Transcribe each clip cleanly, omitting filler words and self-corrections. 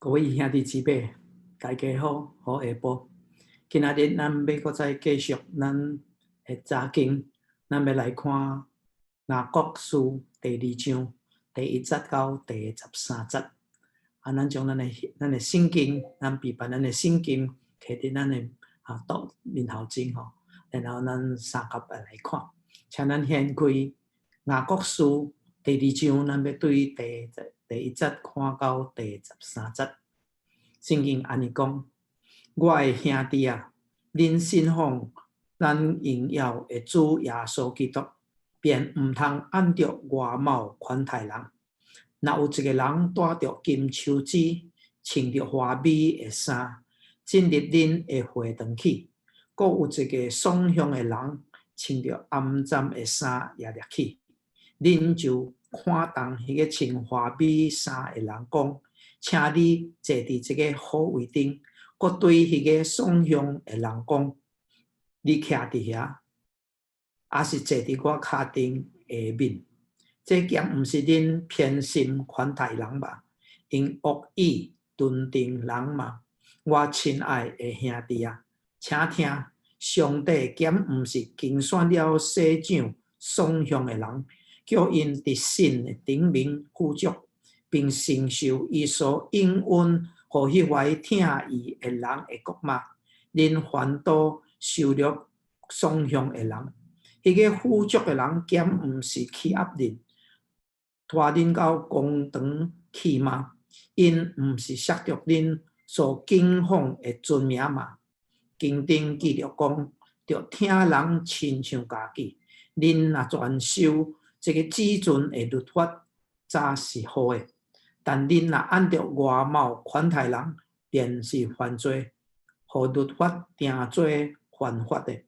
各位兄弟姊妹，大家好，好下晡。今仔日咱欲閣再繼續咱的查經，咱欲來看雅各書第二章第一節到第十三節。啊，咱將咱的聖經，咱備辦咱的聖經，摕佇咱的桌面頭前吼，然後咱相佮來看。請咱掀開雅各書第二章，咱欲對第一節看到第十三節。聖經按呢講：我的兄弟啊，恁信奉咱榮耀的主耶穌基督，便毋通按著外貌款待人。若有一个人帶著金手指，穿著華美的衫，進入恁的會堂去，閣有一个喪向的人穿著骯髒的衫也入去，恁就看重彼个穿華美衫的人講：請你坐佇這个好位頂，閣對彼个喪向的人講：你徛佇遐，抑是坐佇我跤踵下面。這敢毋是恁偏心款待人嗎？用惡意斷定人嗎？我親愛的兄弟啊，請聽，上帝敢毋是揀選了細長喪向的人，叫𪜶佇信的頂面富足，並承受伊所應允予彼懷疼伊的人的國嗎？恁反倒羞辱喪向的人，彼个富足的人敢毋是欺壓恁，拖恁到公堂去嗎？𪜶毋是褻瀆恁所敬奉的尊名嗎？經頂記著講，著疼人親像家己。恁若專守這个至尊的律法，早是好的。但恁若按著外貌款待人，便是犯罪，予律法定做犯法的。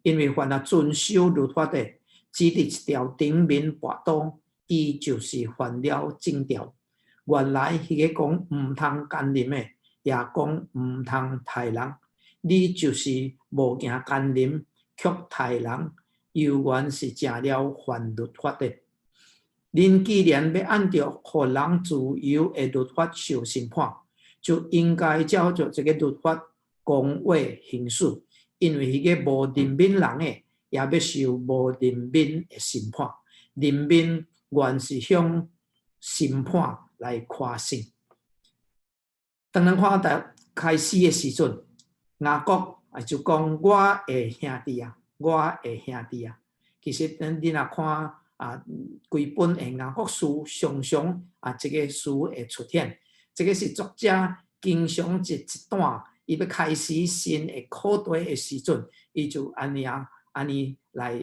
因為凡若遵守律法的，只佇一條頂面跋倒，伊就是犯了整條。原來彼个講毋通姦淫的，也講毋通刣人。你就是無行姦淫，卻刣人，猶原是成了犯律法的。恁既然欲按著予人自由的律法受審判，就應該照著這个律法公話行事，因為彼个無憐憫人的，也欲受無憐憫的審判。憐憫原是向審判來誇勝。當咱看到開始的時陣，雅各啊就講我的兄弟啊，我的兄弟啊。其實咱你若看啊，規本的雅各書常常啊，這个詞會出現。這个是作者經常一一段，伊欲開始新的課題的時陣，伊就按呢啊，按呢來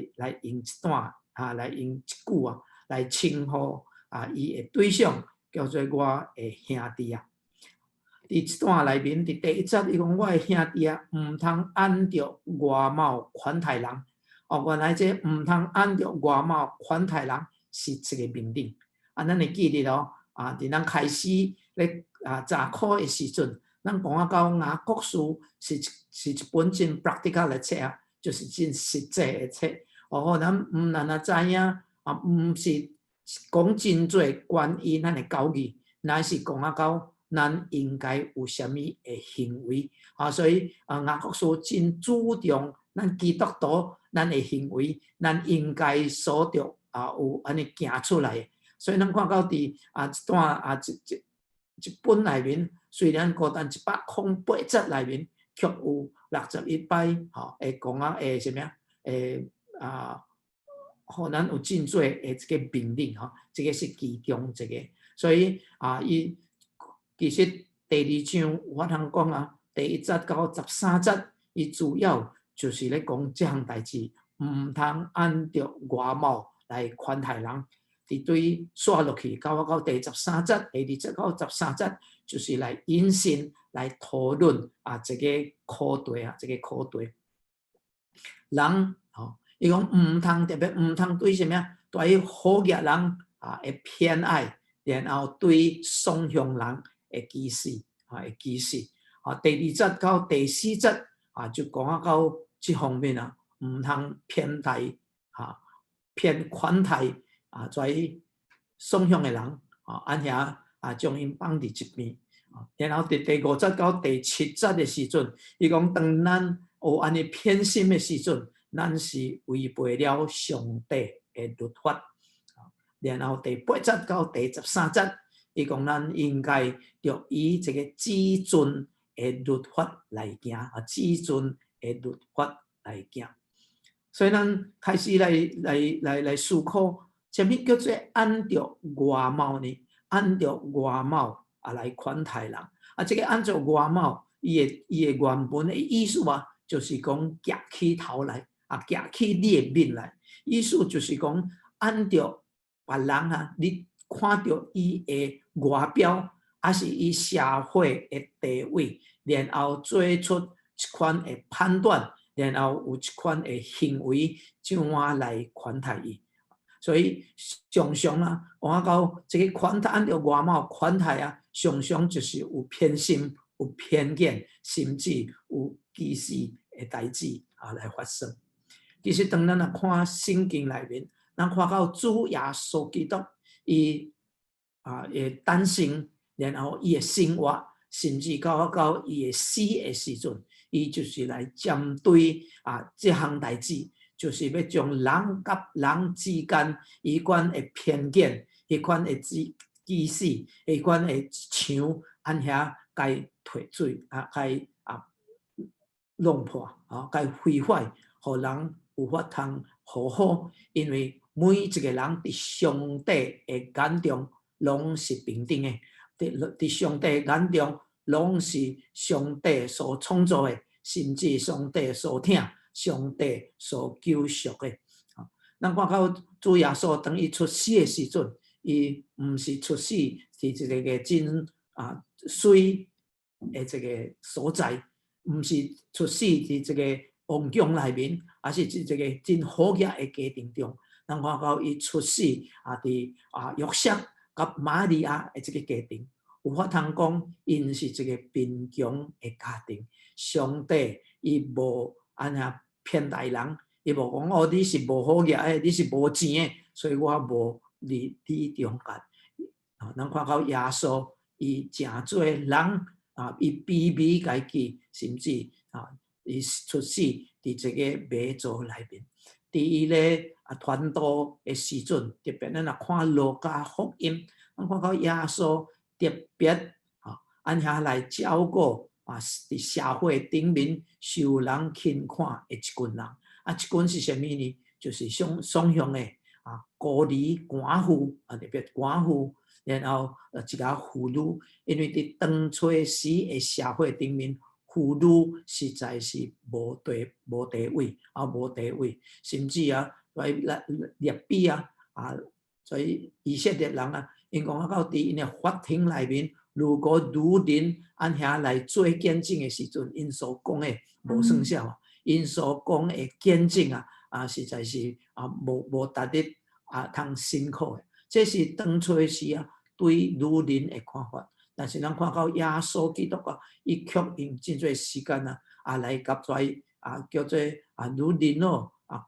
用一段啊，來用一句啊，來稱呼啊，伊的對象叫做我的兄弟啊。佇這段內面，佇第一節，伊講我的兄弟啊，毋通按著外貌款待人。哦，原來這毋通按著外貌款待人是一個命令。啊，咱會記得哦，啊，佇咱開始咧查考的時陣，咱講啊到雅各書是一本真 practical 的冊啊，就是真實際的冊。哦，咱毋但若知影啊，毋是講真濟關於咱的教義，乃是講啊到咱應該有啥物的行為啊，所以啊，雅各書真注重咱基督徒咱的行為，咱應該所著啊有按呢行出來。所以咱看到佇啊這段啊這這這本內面，雖然孤單108節內面，卻有61擺吼會講啊會啥物啊會啊，予咱有真濟的這个命令吼，這个是其中一个。所以啊，伊其實第二章有法通講啊，第一節到十三節，伊主要就是咧講這項代誌，毋通按著外貌來款待人。佇對煞落去，到第十三節，第二節到十三節，就是來引申來討論啊，這個課題啊，這個課題。人吼，伊講毋通特別毋通對啥物啊？對好額人啊會偏愛，然後對喪向人會歧視啊，會歧視。啊，第二節到第四節啊，就講啊到這方面啊，毋通偏待哈，偏款待啊，在喪向的人啊，按遐啊，將𪜶放佇一邊。然後佇第五節到第七節的時陣，伊講當咱有按呢偏心的時陣，咱是違背了上帝的律法。然後第八節到第13節，伊講咱應該著以這個至尊的律法來行，啊，至尊的律法來行。所以咱開始來思考，啥物叫做按著外貌呢？按著外貌啊來款待人，啊，這個按著外貌，伊的原文的意思啊，就是講夾起頭來，啊，夾起你的面來，意思就是講按著別人啊，你看著伊的外表，抑是伊社會的地位，然後做出一款的判斷，然後有一款的行為，怎樣來款待伊。所以常常啊，看到這個款待按著外貌款待啊，常常就是有偏心、有偏見，甚至有歧視的代誌啊來發生。其實當咱若看聖經內面，咱看到主耶穌基督伊啊的誕生，然後伊的生活，甚至到伊的死的時陣，伊就是來針對啊這項代誌，就是欲將人佮人之間彼款的偏見、彼款的歧視、彼款的牆，按遐共褪水啊，共啊弄破啊，共毀壞，予人有法通和好。因為每一個人佇上帝的眼中攏是平等的，佇上帝眼中攏是上帝所創造的，甚至上帝所疼，上帝所救贖的。咱看到主耶穌當伊出世的時陣，伊毋是出世佇一个真啊媠的一個所在，毋是出世佇這个王宮內面，抑是佇一個真好額的家庭中。咱看到伊出世啊，佇啊約瑟佮瑪利亞的這个家庭，有法通講，𪜶是一個貧窮的家庭。上帝伊無按呢偏待人，伊無講哦，你是無好額的，你是無錢的，所以我無佇你中間。啊，咱看到耶穌，伊成做人啊，伊卑微家己，甚至啊，伊出世佇這个馬槽內面。佇伊咧啊傳道的時陣，特別咱若看路加福音，咱看到耶穌特別啊，按遐來照顧啊，佇社會頂面受人輕看的一群人。啊，這群是啥物呢？就是雙雙向的啊，孤兒寡婦啊，特別寡婦，然後一个婦女，因為佇當初時的社會頂面，婦女實在是無地位啊，無地位，甚至啊，來列比啊，啊，所以以色列人啊，𪜶講啊，到佇𪜶的法庭內面，如果女人按遐來做見證的時陣，𪜶所講的無算數啊，𪜶所講的見證啊，啊，實在是啊，無值得啊通信靠的。這是當初時啊，對女人的看法。但是咱看到耶穌基督啊，伊卻用真濟時間啊，啊來佮遮啊叫做啊女人咯，啊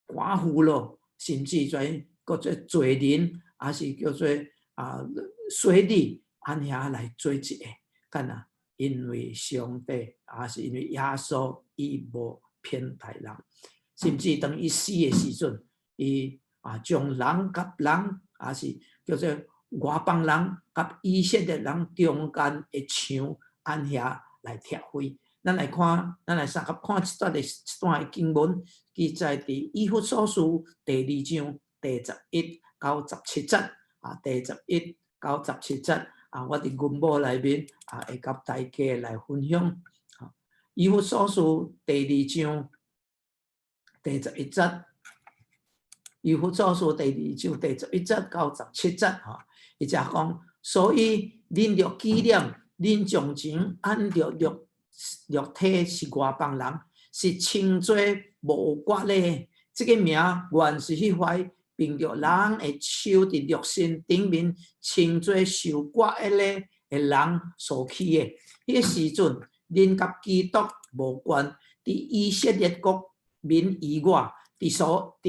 寡婦咯，甚至遮閣做罪人，抑是叫做啊稅吏，按遐來做一个，敢若因為上帝，抑是因為耶穌，伊無偏待人，甚至當伊死的時陣，伊啊將人佮人，抑是叫做外邦人佮以色列人中間的牆，按遐來拆毀。咱來看，咱來相佮看這段的這段的經文，記載佇以弗所書第二章第11到17節啊，第11到17節啊，我佇銀幕內面啊，會佮大家來分享。啊，以弗所書第二章第十一節，以弗所書第二章第11到17節吼，伊就講，所以恁著紀念恁從前按著肉體是外邦人，是稱做無割禮。這个名原是彼塊憑著人的手佇肉身頂面稱做受割禮的人所起的。彼个時陣，恁佮基督無關，佇以色列國民以外，佇所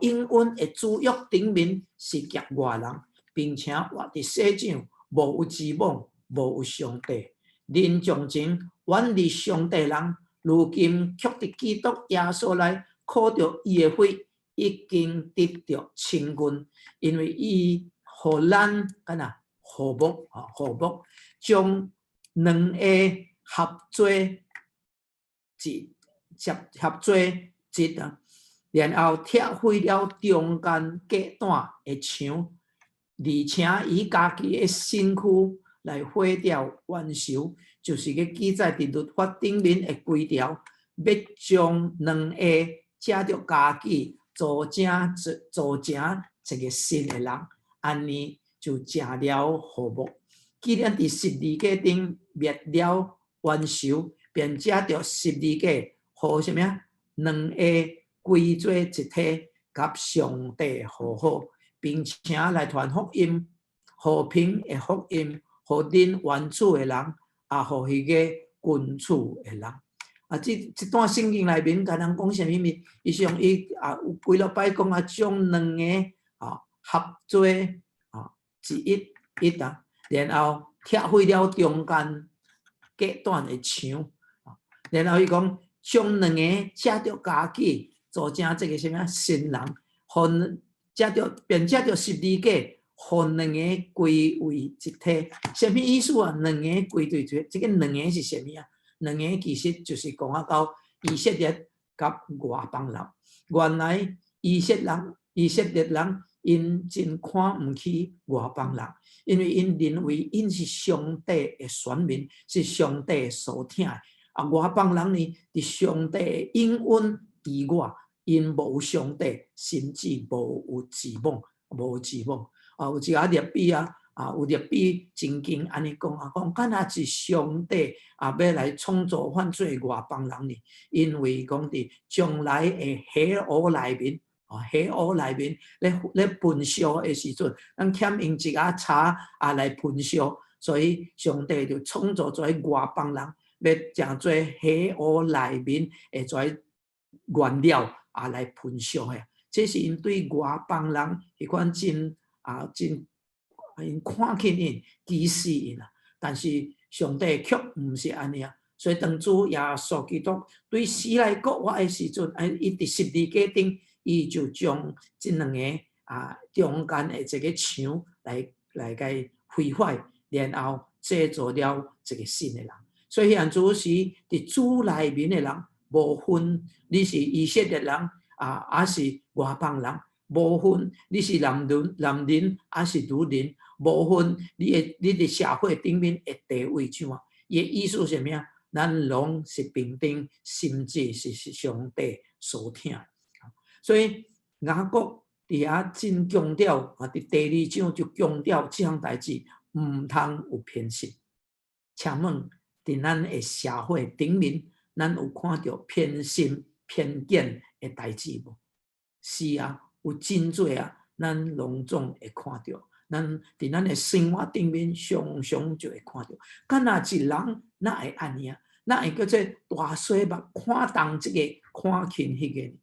應允的諸約頂面是局外人，並且活佇世上無有指望，無有上帝。人從前遠離上帝人，如今卻佇基督耶穌內靠著伊的血，已經得著稱義，因為伊予咱敢若和睦啊，和睦，將兩個合做一，合合做一啊，然後拆毀了中間隔斷的牆，而且以家己的身軀來毀掉冤仇，就是個記載佇律法頂面的規條，欲將兩個藉著家己組成組成一個新的人，按呢就成了和睦。既然佇十字架頂滅了冤仇，便藉著十字架，予啥物啊？兩個歸做一體，佮上帝和好，並且來傳福音，和平的福音，予恁遠處的人，也予彼個近處的人。啊，這這段聖經內面共人講啥物物？伊上伊啊有幾落擺講啊，將兩個啊合做啊一一一啊，然後拆毀了中間隔斷的牆，然後伊講將兩個藉著家己組成這個啥物新人，予藉著便藉著十字架，予兩個歸為一體。啥物意思啊？兩個歸為一體，這個兩個是啥物啊？兩個其實就是講啊到以色列佮外邦人。原來以色列以色列人𪜶真看毋起外邦人，因為𪜶認為𪜶是上帝的選民，是上帝所疼的。啊，外邦人呢，佇上帝的應允以外，𪜶無上帝，甚至無有指望，無指望。啊，有一個拉比啊，啊，有拉比曾經按呢講啊，講敢若是上帝啊，欲來創造犯罪外邦人呢？因為講佇將來的火湖內面，啊，火湖內面咧咧焚燒的時陣，咱欠用一下柴啊來焚燒，所以上帝就創造做外邦人，欲成做火湖內面的做原料啊來焚燒的。這是𪜶對外邦人彼款真啊真。𪜶看輕𪜶，歧視𪜶啊！但是上帝卻毋是按呢啊！所以當主耶穌基督對死來復活的時陣，哎，伊佇十字架頂，伊就將這兩個啊中間的這個牆來來共毀壞，然後製造了一個新的人。所以彼陣時佇主內面的人，無分你是以色列人啊，抑是外邦人，無分你是男人男人，抑是女人，無分你的你佇社會頂面的地位怎啊？伊的意思是啥物啊？咱攏是平等，甚至是是上帝所疼。所以雅各佇遐真強調啊，佇第二章就強調這項代誌，毋通有偏心。請問佇咱的社會頂面，咱有看著偏心、偏見的代誌無？是啊，有真濟啊，咱攏總會看著。咱佇咱的生活頂面，常常就會看著。敢若一人，哪會按呢啊？哪會叫做大細目看重這個，看輕彼個？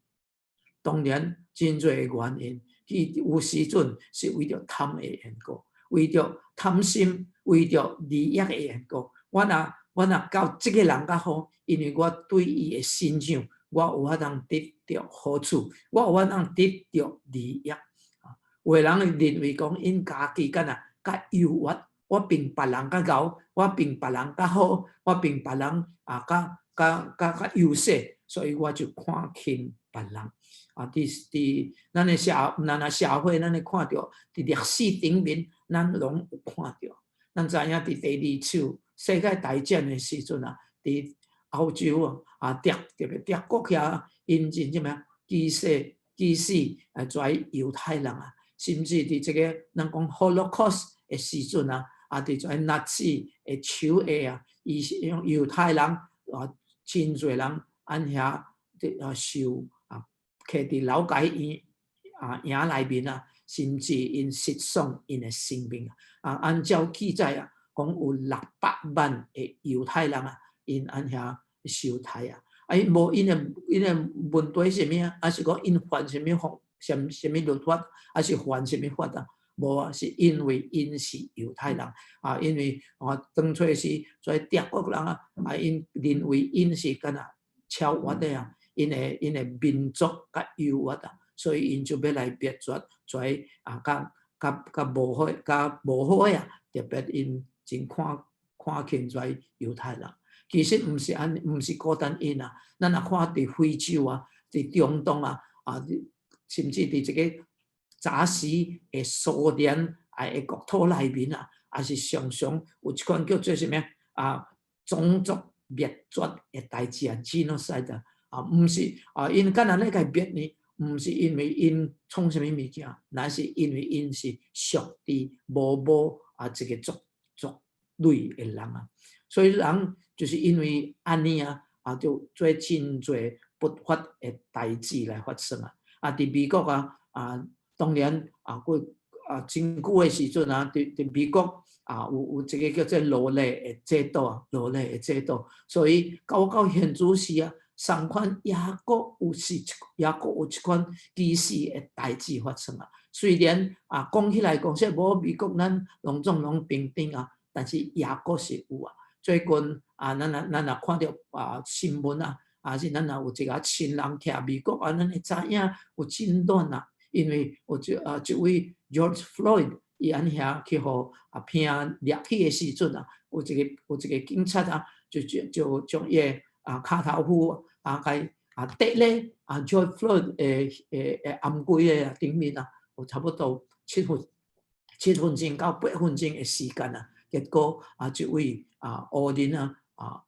當然，真濟原因，伊有時陣是為著貪的緣故，為著貪心，為著利益的緣故。我若佮這個人較好，因為我對伊的欣賞，我有法通得著好處，我有法通得著利益。有的人會認為講，𪜶家己敢若較優越，我比別人較𠢕，我比別人較好，我比別人啊較較較較優勢，所以我就看輕別人。啊，佇佇咱的社，咱的社會，咱會看著佇歷史頂面，咱攏有看著。咱知影佇第二次世界大戰的時陣啊，佇歐洲啊，德特別德國遐，𪜶真啥物啊，歧視歧視啊，遮猶太人啊，甚至佇這個咱講 Holocaust 的時陣啊，啊，佇遮納粹的手下啊，伊是用猶太人啊，真濟人按遐佇啊受啊，囥佇勞改營啊營內面啊，甚至𪜶失喪𪜶的生命啊。按照記載啊，講有600萬的猶太人啊，𪜶按遐受殺啊。啊，𪜶無𪜶的𪜶的問題是啥物啊？抑是講𪜶犯啥物法？啥啥物律法？抑是犯啥物法啊？無啊，是因為𪜶是猶太人啊，因為啊當初時這德國人啊，啊𪜶認為𪜶是敢若超越的啊，𪜶的民族較優越啊，所以𪜶就欲來滅絕這啊，較無好的啊，特別𪜶真看輕這猶太人。其實毋是按呢，毋是孤單𪜶啊，咱若看佇非洲啊，佇中東啊，啊，甚至佇這个早時的蘇聯啊的國土內面啊，也是常常有一款叫做啥物啊，種族滅絕的代誌啊，genocide 啊，毋是啊，𪜶敢若咧共滅呢？毋是因為𪜶創啥物物件，乃是因為𪜶是屬佇某某啊一个族類的人啊，所以人就是因為按呢啊，啊就做真濟不法的代誌來發生啊！啊，佇美國啊，啊，當然啊，過啊真久的時陣啊，佇美國啊，有一个叫做奴隸的制度啊，奴隸的制度，所以到現主時啊，仝款猶閣有是，猶閣有這款歧視的代誌發生啊。雖然啊，講起來講說無美國咱攏總平等啊，但是猶閣是有啊。最近啊，咱若看著啊新聞啊，啊是咱若有一个親人徛美國啊，咱會知影有真亂啊，因為有一位 George Floyd 伊按遐去予啊拼掠去的時陣啊，有一个警察啊，就將伊的啊跤頭斧啊共啊綴咧啊 George Floyd 的頷頸的頂面啊，有差不多7分鐘到8分鐘的時間啊，結果啊這位啊黑人啊啊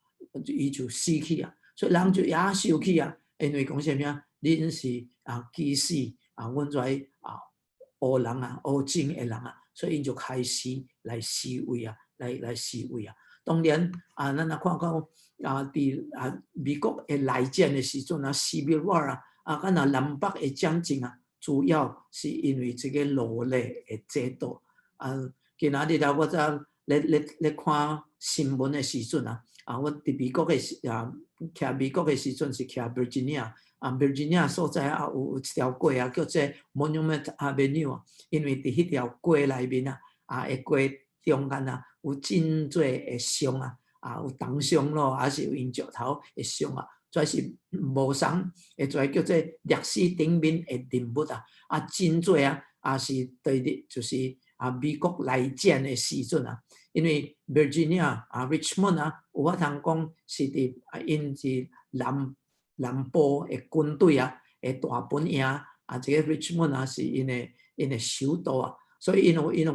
伊就死去啊，所以人就也生氣啊，因為講啥物啊？恁是啊歧視啊，阮這啊黑人啊黑種的人啊，所以𪜶就開始來示威啊，來示威啊。當然啊，咱若看到啊，佇啊美國的內戰的時陣啊，Civil War 啊，啊，敢若南北的戰爭啊，主要是因為這个奴隸的制度。啊，今仔日啊，我才咧看新聞的時陣啊，啊，我佇美國的時啊，徛美國的時陣是徛 Virginia，啊，Virginia 所在啊，有一條街啊，叫做 Monument Avenue 啊，因為佇彼條街內面啊，啊，的街中間啊，有真濟的像啊，啊，有銅像咯，還是有用石頭的像啊，這是無仝的，這叫做歷史頂面的人物啊，啊，真濟啊，啊是對的，就是啊美國內戰的時陣啊，因為 Virginia 啊 Richmond 啊，有法通講是佇啊，𪜶是南部的軍隊啊，的大本營啊，這个 Richmond 啊是𪜶的首都啊，所以𪜶有一个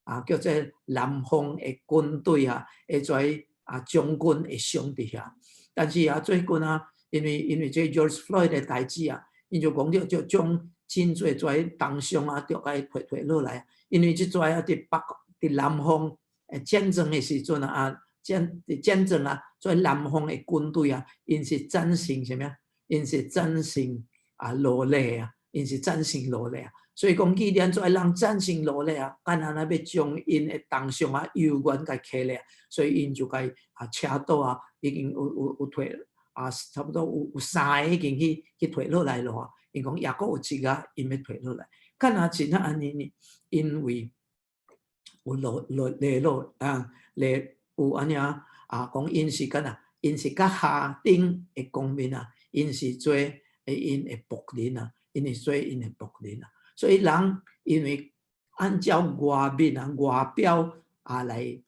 啊叫做南方的軍隊啊，會做啊將軍的像佇遐。但是啊，最近啊，因為這 George Floyd 的代誌啊，𪜶就講著就將真濟這銅像啊，著共提落來。因為這陣啊，佇南方的戰爭的時陣啊，佇戰爭啊，這南方的軍隊啊，𪜶是贊成啥物啊？𪜶是贊成啊奴隸啊，𪜶是贊成奴隸啊。所以講，既然這人贊成奴隸啊，敢若欲將𪜶的銅像啊，猶原共起來，所以𪜶就共啊車刀啊，已經有提啊，差不多有三个已經去提落來咯。𪜶講猶閣有一个，𪜶欲提落來，敢若真正按呢呢？因為有落啊，有按呢啊，啊，講𪜶是敢若，𪜶是較下等的公民啊，𪜶是做𪜶的僕人啊，𪜶是做𪜶的僕人啊。所以人因為按照外面啊外表啊來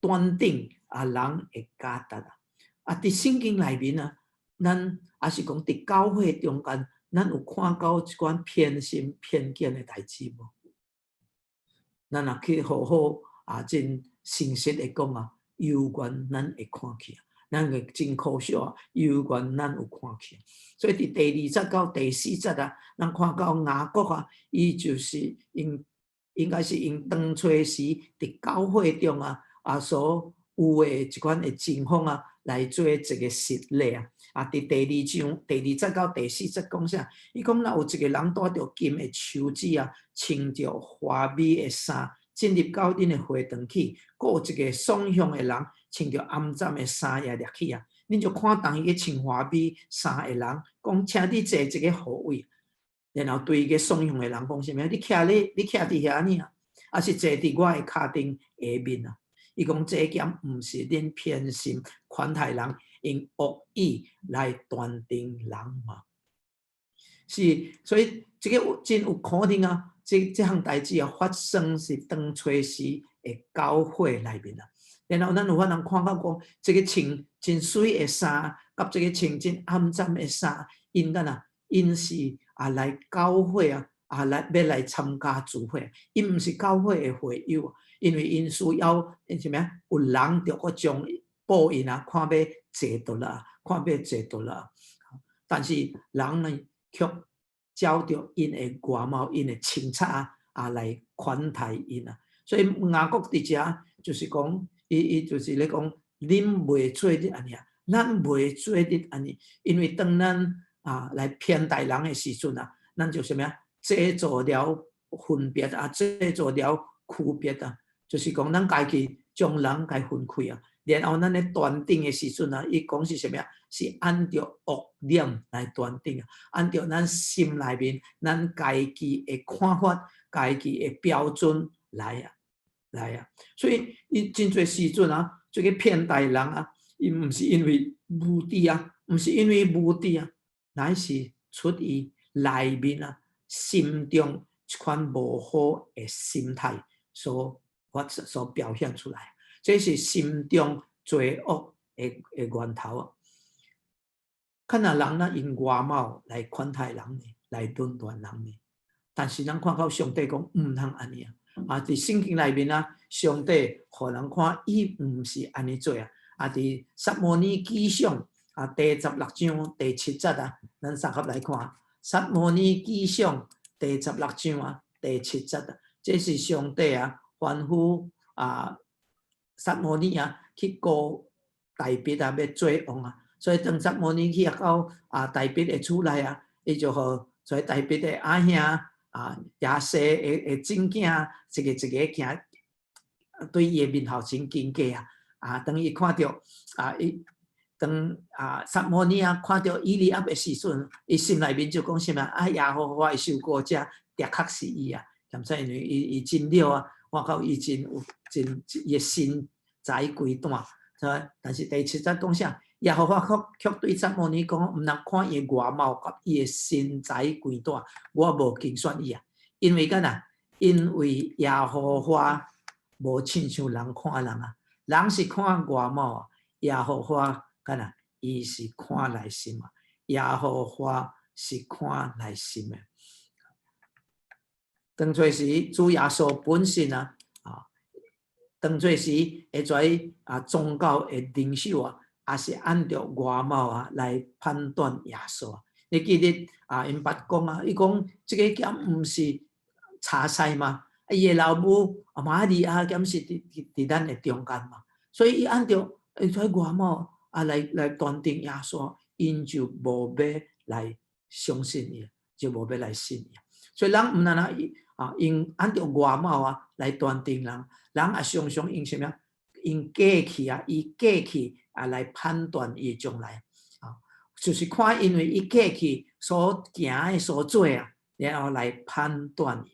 斷定啊人的價值啊，啊佇聖經內面啊，咱抑是講佇教會中間，咱有看到這款偏心偏見的代誌無？咱若去好好啊，真誠實的講啊，猶原咱會看去啊，咱會真可惜啊，猶原咱有看去。所以佇第二節到第四節啊，咱看到雅各啊，伊就是應該是𪜶當初時佇教會中啊啊所有的一款的情況啊，來做一個實例啊。啊，佇第二章第二節到第四節講啥？伊講若有一個人帶著金的手指啊，穿著華美的衫，進入到恁的會堂去，閣有一個喪向的人穿著骯髒的衫也入去啊，恁就看重伊個穿華美衫的人，講請你坐這个好位。然後對個頌向的人講啥物？你徛咧，你徛佇遐爾啊，抑是坐佇我的跤頂下面啊？伊講這敢毋是恁偏心寬待人，用惡意來斷定人嗎？是，所以這個真有可能啊！這項代誌啊，發生是當初時的教會內面啊。然後咱有法通看到講，這個穿真媠的衫，佮這個穿真骯髒的衫，𪜶敢若𪜶是啊來教會啊，啊來欲來參加聚會，𪜶毋是教會的會友，因為𪜶需要啥物啊？有人著閣將報應啊，看欲坐倒啦，看欲坐倒啦。但是人呢，卻照著𪜶的外貌、𪜶的穿插啊來款待𪜶啊。所以雅各佇遮就是講，伊就是咧講，恁袂做得按呢啊，咱袂做得按呢，因為當咱啊來偏待人的時陣啊，咱就啥物啊？製造了分別啊，製造了區別啊，就是講咱家己將人共分開啊。然後咱咧斷定的時陣啊，伊講是啥物啊？是按著惡念來斷定啊，按著咱心內面咱家己的看法、家己的標準來啊，來啊。所以伊真濟時陣啊，這個偏待人啊，伊毋是因為無知啊，毋是因為無知啊，乃是出於內面啊，心中一款無好的心態所發所表現出來。這是心中罪惡的源頭啊！看若人若用外貌來款待人呢，來論斷人呢，但是咱看到上帝講毋通按呢啊！啊，佇聖經內面啊，上帝予人看伊毋是按呢做啊！啊，佇撒母耳記上啊，第十六章第七節啊，咱三合來看，撒母耳記上第十六章啊，第七節啊，這是上帝啊吩咐啊撒母耳啊去膏大衛啊，欲做王啊。所以當撒母耳去到啊大衛的厝內啊，伊就予所以大衛的阿兄啊耶西的囝一个一个行對伊的面頭前經過啊。啊，當伊看著啊，伊當啊撒母耳啊看著以利押的時陣，伊心內面就講啥物啊？耶和華的受膏者，的確是伊啊！敢知因為伊真了啊，看到伊真有真伊的身材規段，是吧？但是第七節講啥？耶和華卻卻對撒母耳講：毋通看伊的外貌佮伊的身材規段，我無揀選伊啊！因為敢若？因為耶和華無親像人看人啊，人是看外貌啊，耶和華敢若？伊是看內心啊，耶和華是看內心的。當初時主耶穌本身啊，啊，當初時會做啊宗教的領袖啊，也是按著外貌啊來判斷耶穌啊。你記得啊？𪜶捌講啊，伊講這個敢毋是柴師嗎？啊，伊的老母啊瑪利亞敢是佇咱的中間嗎？所以伊按著伊做外貌啊來斷定耶穌，𪜶就無欲來相信伊，就無欲來信伊。所以人毋但啊用按著外貌啊來斷定人，人也常常用啥物？用過去啊，以過去啊來判斷伊的將來啊，就是看因為伊過去所行的所做啊，然後來判斷伊。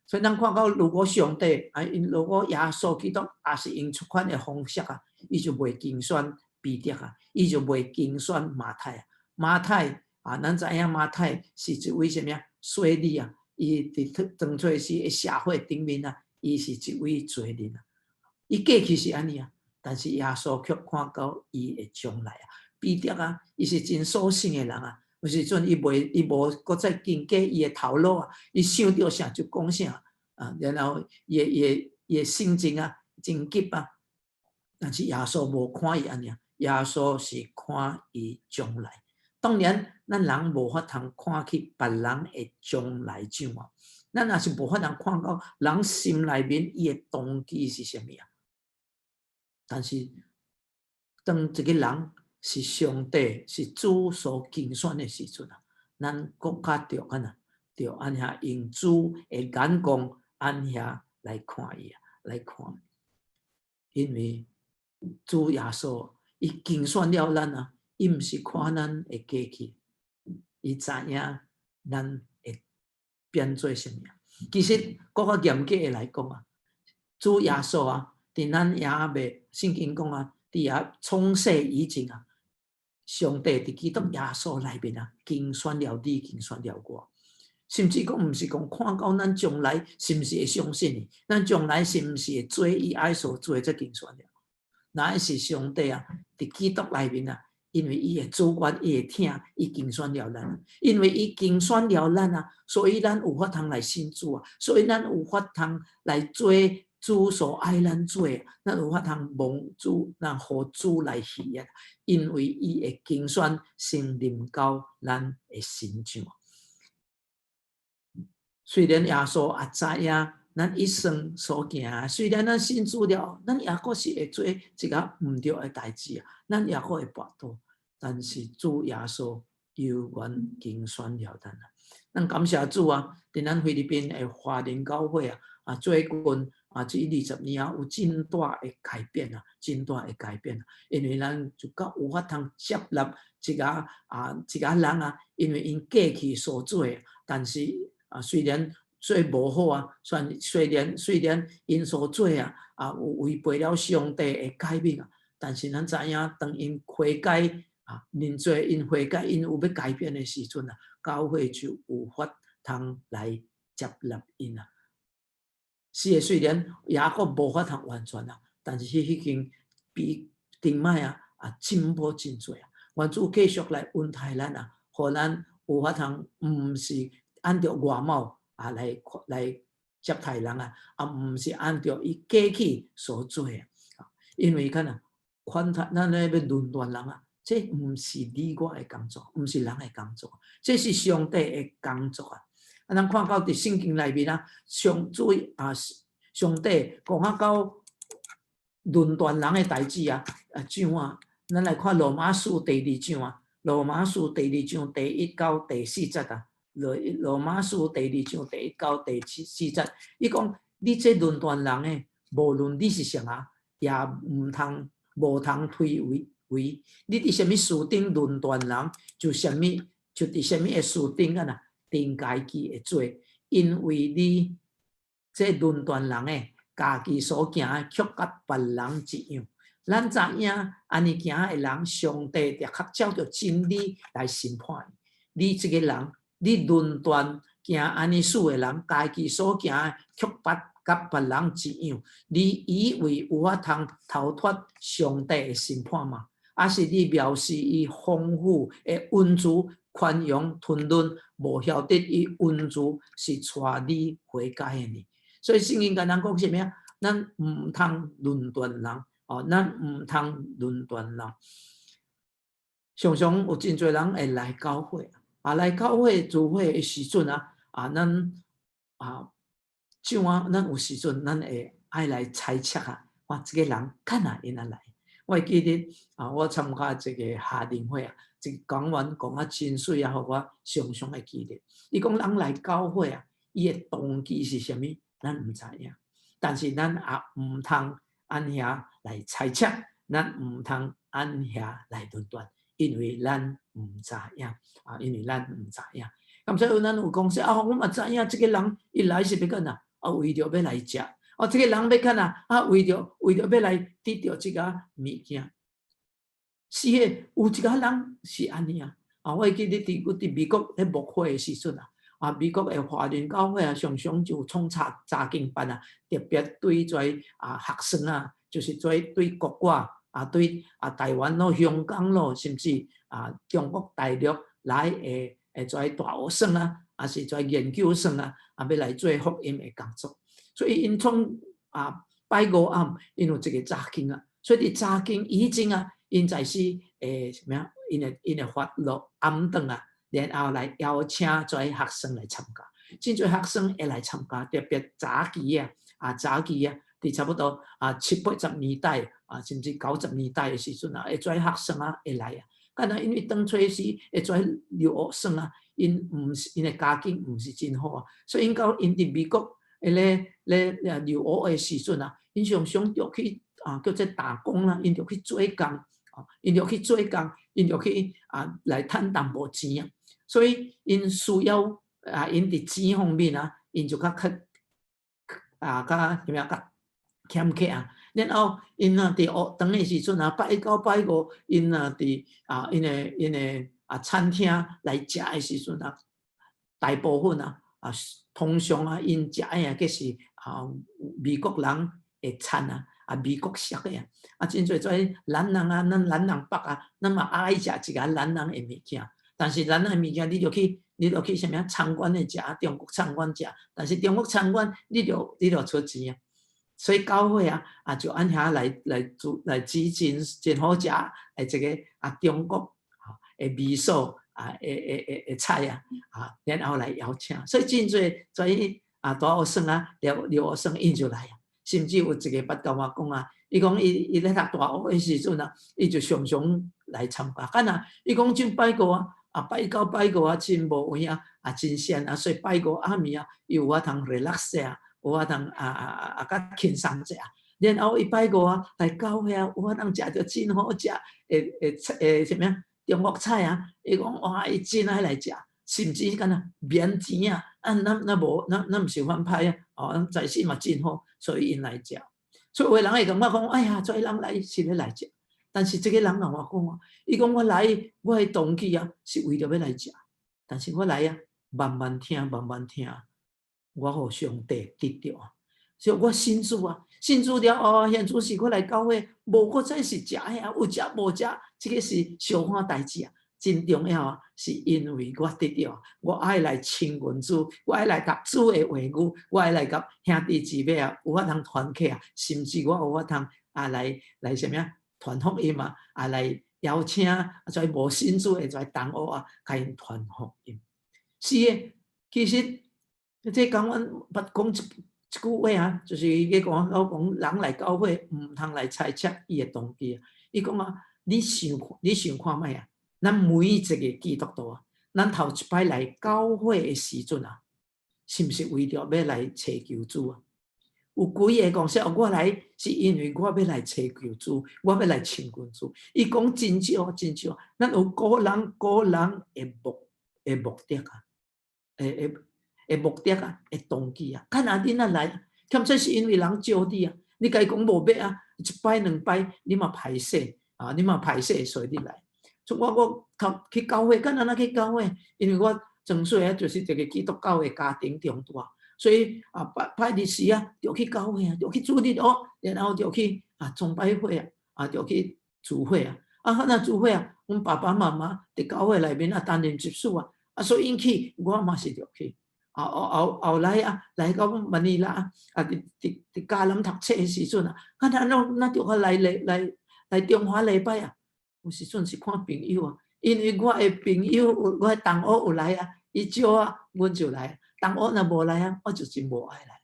所以咱看到，如果上帝啊，如果耶穌基督也是用這款的方式啊，伊就袂揀選彼得啊，伊就袂揀選馬太啊。馬太啊，咱知影馬太是一位啥物啊？稅吏啊，伊佇當初時的社會頂面啊，伊是一位罪人啊。伊過去是按呢啊，但是耶穌卻看到伊的將來啊。彼得啊，伊是真屬性的人啊。有時陣伊袂，伊無閣再經過伊的頭腦啊，伊想著啥就講啥啊，然後伊的性情啊，真急啊。但是耶穌無看伊按呢，耶穌是看伊將來。當然，咱人無法通看去別人的將來怎啊，咱也是無法通看到人心內面伊的動機是啥物啊。但是，當一個人是上帝是主所揀選的時陣啊，咱閣較著按怎，著按遐用主的眼光按遐來看伊啊，來看。因為主耶穌伊揀選了咱啊，伊毋是看咱的過去，伊知影咱的變做啥物啊？其實閣較嚴格的來講啊，主耶穌啊，佇咱也未聖經講啊，佇遐創世以前啊，上帝佇基督耶穌內面啊，揀選了你，揀選了我。甚至講毋是講看到咱將來是毋是會相信伊，咱將來是毋是會做伊愛所做的這揀選了。乃是上帝啊，佇基督內面啊，因為伊的主權，伊的疼，伊揀選了咱。因為伊揀選了咱啊，所以咱有法通來信主啊，所以咱有法通來做主所愛咱做，咱有法通蒙主，咱予主來喜悅，因為伊的揀選先臨到咱的身上。雖然耶穌也知影咱一生所行，雖然咱信主了，咱也閣是會做一個毋對的代誌啊，咱也閣會跋倒，但是主耶穌猶原揀選了咱啊。咱感謝主啊！佇咱菲律賓的華人教會啊，最近啊，這20年啊，有真大的改變啊，真大的改變啊！因為咱就較有法通接納一個人啊，因為𪜶過去所做的，但是啊，雖然做無好啊，雖然𪜶所做啊，有違背了上帝的誡命啊，但是咱知影，當𪜶悔改啊，認罪，𪜶悔改，𪜶有欲改變的時陣啊，教會就有法通來接納𪜶啊。是的，雖然也閣無法通完全啊，但是已經比頂擺啊進步真濟啊。願主繼續來恩待咱啊，予咱有法通毋是按著外貌啊來接待人啊，毋是按著伊過去所做的。因為看啊，寬待咱咧欲論斷人啊，這毋是你我的工作，毋是人的工作，這是上帝的工作啊！啊，咱看到佇聖經內面啊，上主啊，上帝講啊到論斷人的代誌啊，怎啊？咱來看羅馬書第二章啊，羅馬書第二章第一到第四節啊，羅馬書第二章第一到第四節，伊講你這論斷人的，無論你是誰啊，也毋通無通推諉。你佇啥物事頂論斷人，就佇啥物的事頂啊，定家己的罪，因為你這論斷人的，家己所行的，卻佮別人一樣。咱知影按呢行的人，上帝的確照著真理來審判伊。你這个人，你論斷行按呢事的人，家己所行的，卻佮別人一樣。你以為有法通逃脫上帝的審判嗎？抑是你藐視伊豐富的恩慈、寬容、吞忍，無曉得伊恩慈是帶你悔改的呢？所以聖經共咱講啥物啊？咱毋通論斷人，哦，咱毋通論斷人。常常有真濟人會來教會，啊，來教會聚會的時陣啊，咱啊，像啊，咱有時陣，咱會愛來猜測啊，哇，這个人敢若會來。我會記得啊，我參加一個夏令會啊，一個講員講啊真媠啊，予我常常會記得。伊講人來教會啊，伊的動機是啥物，咱毋知影。但是咱也毋通按遐來猜測，咱毋通按遐來論斷，因為咱毋知影啊，因為咱毋知影。咁所以咱有講說啊，我嘛知影這个人伊來是欲幹啥？啊，為著欲來食。哦，這个人欲幹啥？啊，為著欲來得著這个物件。是的，有一个人是按呢啊。啊，我會記得佇美國咧牧會的時陣啊，美國的華人教會啊，常常就創查經班啊，特別對這學生啊，就是做對國外啊，對台灣咯、香港咯，甚至中國大陸來的這大學生啊，抑是這研究生啊，欲來做福音的工作。所以𪜶創拜五暗，𪜶有一个查經啊，所以佇查經以前啊，𪜶在是啥物啊？𪜶會發落暗頓啊，然後來邀請這學生來參加。真濟學生會來參加，特別早期啊，早期啊，佇差不多七八十年代啊，甚至90年代的時陣啊，會這學生啊會來啊。敢若因為當初時會這留學生啊，𪜶毋是𪜶的家境毋是真好啊，所以𪜶到𪜶佇美國咧留學的時陣啊，𪜶常常著去叫做打工啦，𪜶著去做工，𪜶著去做工，𪜶著去來趁淡薄錢啊。所以𪜶需要啊，𪜶佇錢方面啊，𪜶就較較啊較啥物啊較儉客啊。然後𪜶若佇學堂的時陣啊，拜九拜五，𪜶若佇啊𪜶的𪜶的啊餐廳來食的時陣啊，大部分啊啊通常啊，𪜶食的啊，計是啊美國人的餐啊，啊美國式的啊，啊真濟做南人啊，咱南人北啊，咱嘛愛食一寡南人的物件，但是南人的物件，你著去啥物啊餐館的食，中國餐館食，但是中國餐館你著出錢啊。所以教會啊，啊就按遐來來煮來煮真真好食的這個啊中國的味素啊的的的的菜啊，啊然後來邀請，所以真濟所以啊大學生啊留留學生𪜶就來啊，甚至有一個捌共我講啊，伊講伊伊咧讀大學的時陣啊，伊就常常來參加，敢若伊講這拜五啊，啊拜九拜五啊真無閒啊，啊真閒啊，所以拜五暗暝啊，伊有法通 relax 啊。有法通啊啊啊啊較輕鬆者，然後伊拜五啊來教會啊，有法通食著真好食，會會會啥物啊？中國菜啊，伊講哇，伊真愛來食，甚至敢若免錢啊，啊，咱咱無咱咱毋是反歹啊，哦，咱在世嘛真好，所以𪜶來食。所以有的人會感覺講，哎呀，這人來是欲來食，但是這個人共我講啊，伊講我來，我的動機啊是為著欲來食，但是我來啊，慢慢聽，慢慢聽。我予上帝得著啊，所以我信主啊，信主了後，現主是我來教會，無閣再是食的啊，有食無食，這個是小可代誌啊，真重要啊，是因為我得著，我愛來親近主，我愛來讀主的話語，我愛來佮兄弟姊妹啊，有法通團契啊，甚至我有法通啊來來啥物啊，傳福音啊，啊來邀請啊，這無信主的這同學啊，共𪜶傳福音。是的，其實。這講阮捌講一一句話啊，就是伊講我講人來教會毋通來猜測伊的動機啊。伊講啊，你想你想看覓啊？咱每一個基督徒啊，咱頭一擺來教會的時陣啊，是毋是為著欲來尋求主啊？有幾个講說，我來是因為我欲來尋求主，我欲來親近主。伊講真少真少，咱有個人個人的目的目的啊，的的的目的啊，的動機啊。看若恁若來，欠說是因為人招你啊，你共伊講無欲啊，一擺兩擺你嘛歹勢啊，你嘛歹勢，所以你來。像我我頭去教會，敢若去教會，因為我從細啊就是一個基督教的家庭長大，所以啊拜拜日時啊，就去教會啊，就去主日學，然後就去啊崇拜會啊，啊就去聚會啊。啊，那聚會啊，阮爸爸媽媽佇教會內面啊擔任執事啊，啊所以𪜶去，我嘛是著去。啊後後後來啊，來到馬尼拉啊，佇佇佇迦南讀冊的時陣啊，啊咱攏咱著愛來來來來中華禮拜啊。有時陣是看朋友啊，因為我的朋友有我的同學有來啊，伊招啊，阮就來。同學若無來啊，我就真無愛來。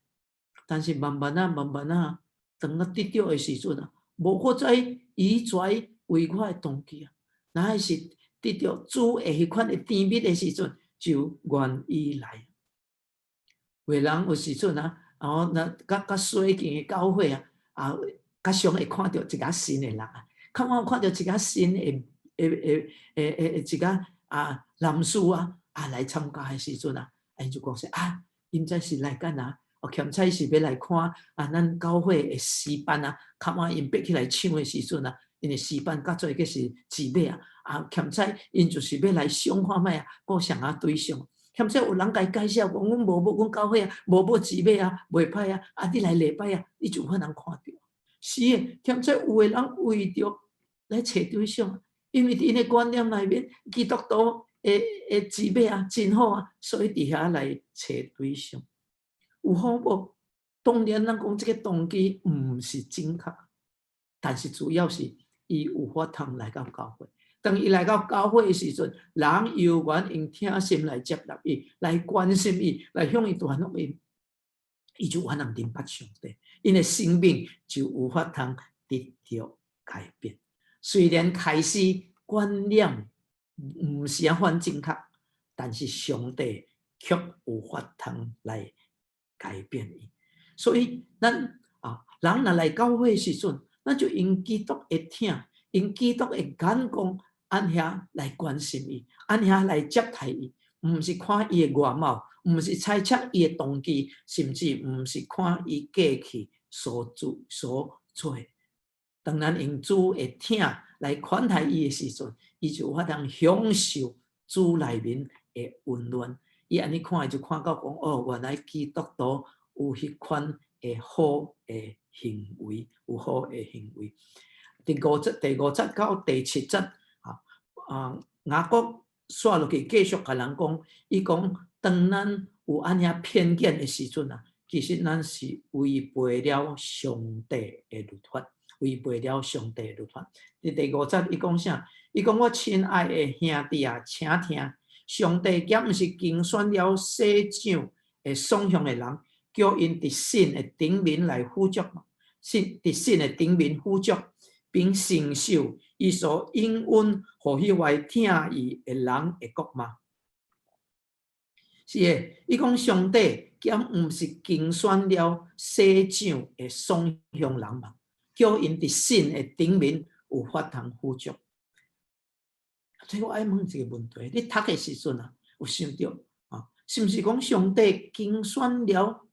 但是慢慢啊，慢慢啊，當我得著的時陣啊，無閣再以跩為我的動機啊，若是得著主的彼款的甜蜜的時陣，就願意來。有的人有時陣啊，然後那較較細間的教會啊，啊，較常會看著一個新的人啊，較晚看著一個新的的的的的一個啊男士啊，啊來參加的時陣啊，𪜶就講說啊，𪜶這是來幹啥？哦，欠彩是欲來看啊，咱教會的詩班啊，較晚𪜶爬起來唱的時陣啊，𪜶的詩班佮做個是姊妹啊，啊，欠彩𪜶就是欲來想看覓啊，顧啥啊對象。欠說有人共伊介紹講，阮無欲，阮教會啊，無欲姊妹啊，袂歹啊，啊，你來禮拜啊，你就有法通看著。是的，欠說有的人為著來揣對象，因為佇𪜶的觀念內面，基督徒的的姊妹啊，真好啊，所以佇遐來揣對象。有好無？當然，咱講這個動機毋是正確，但是主要是伊有法通來到教會。當伊來到教會的時陣，人猶原用疼心來接納伊，來關心伊，來向伊傳福音，伊就有法通認捌上帝，𪜶的生命就有法通得著改變。雖然開始觀念毋是按款正確，但是上帝卻有法通來改變伊。所以，咱啊，人若來教會時陣，咱就用基督的疼，用基督的眼光，按遐來關心伊，按遐來接待伊。毋是看伊的外貌，毋是猜測伊的動機，甚至毋是看伊過去所做所做。當咱用主的疼來款待伊的時陣，伊就有法通享受主內面的溫暖。伊按呢看，伊就看到講哦，原來基督徒有彼款的好的行為，有好的行為。第五節到第七節啊啊，雅各紲落去繼續共人講，伊講當咱有按呢偏見的時陣啊，其實咱是違背了上帝的律法，違背了上帝的律法。佇第五節，伊講啥？伊講我親愛的兄弟啊，請聽，上帝敢毋是揀選了洗掌會爽向的人，叫𪜶佇信的頂面來富足，信佇信的頂面富足，並承受伊所應允予彼位疼伊的人的國嗎？是的，伊講上帝敢毋是揀選了洗掌會爽向人嗎？叫𪜶佇信的頂面有法通富足。所以我愛問一個問題：你讀的時陣啊，有想著啊？是毋是講上帝揀選了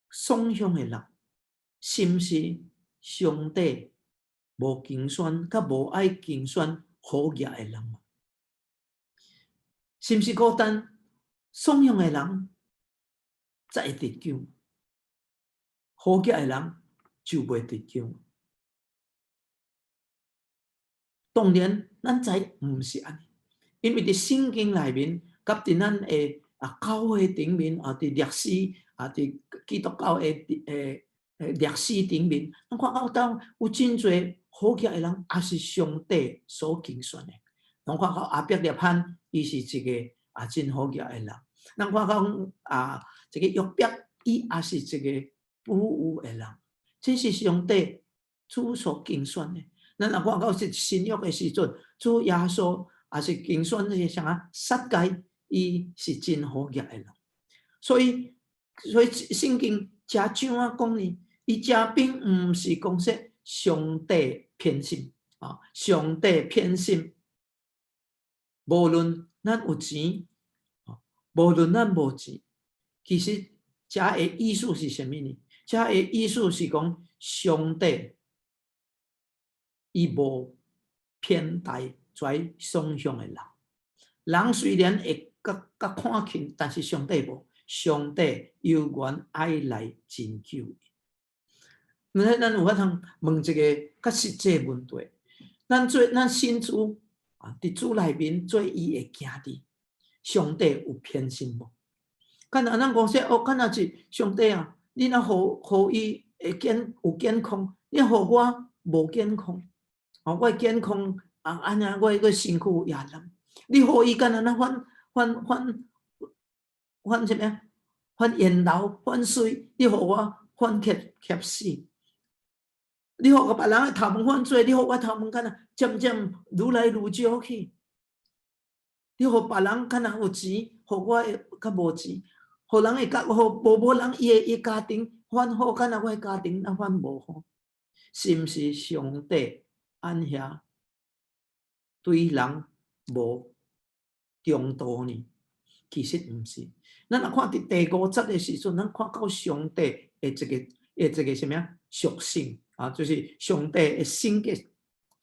爽向的人？是毋是上帝無揀選，佮無愛揀選好額的人嘛？是毋是孤單爽向的人才會得救？好額的人就袂得救？當然，咱知毋是按呢，因為佇聖經內面，佮佇咱的啊教會頂面啊，佇歷史啊，佇基督教的歷史頂面，咱看到當有真濟好額的人，也是上帝所揀選的。咱看到亞伯拉罕，伊是一個啊真好額的人。咱看到啊，這個約伯，伊也是一個富有的人。這是上帝主所揀選的。咱若看到是新約的時陣，主耶穌也是揀選這個啥啊？撒該，伊是真好額的人。所以聖經這怎啊講呢？伊這並毋是講說上帝偏心啊，上帝偏心。無論咱有錢，無論咱無錢，其實這的意思是啥物呢？這的意思是講上帝伊無偏待跩爽向的人。人雖然會較較看輕，但是上帝無，上帝猶原愛來拯救伊。咱有法通問一個較實際問題：咱做咱信主啊，佇主內面做伊的囝兒，上帝有偏心無？敢若咱講說哦，敢若是上帝啊，你若予伊會健有健康，你予我無健康，哦，我健康啊，按呢我個身軀也難。你予伊敢若那反反反反啥物啊？反緣老反媠，你予我反怯怯死。你予個別人的頭毛反濟，你予我頭毛敢若漸漸愈來愈少去。你予別人敢若有錢，予我會較無錢。予人會較予無無人伊的伊家庭反好，敢若我的家庭若反無好，是毋是上帝按遐對人無中道呢？其實毋是。咱若看佇第五節的時陣，咱看到上帝的一個的一個啥物啊屬性啊，就是上帝的性格。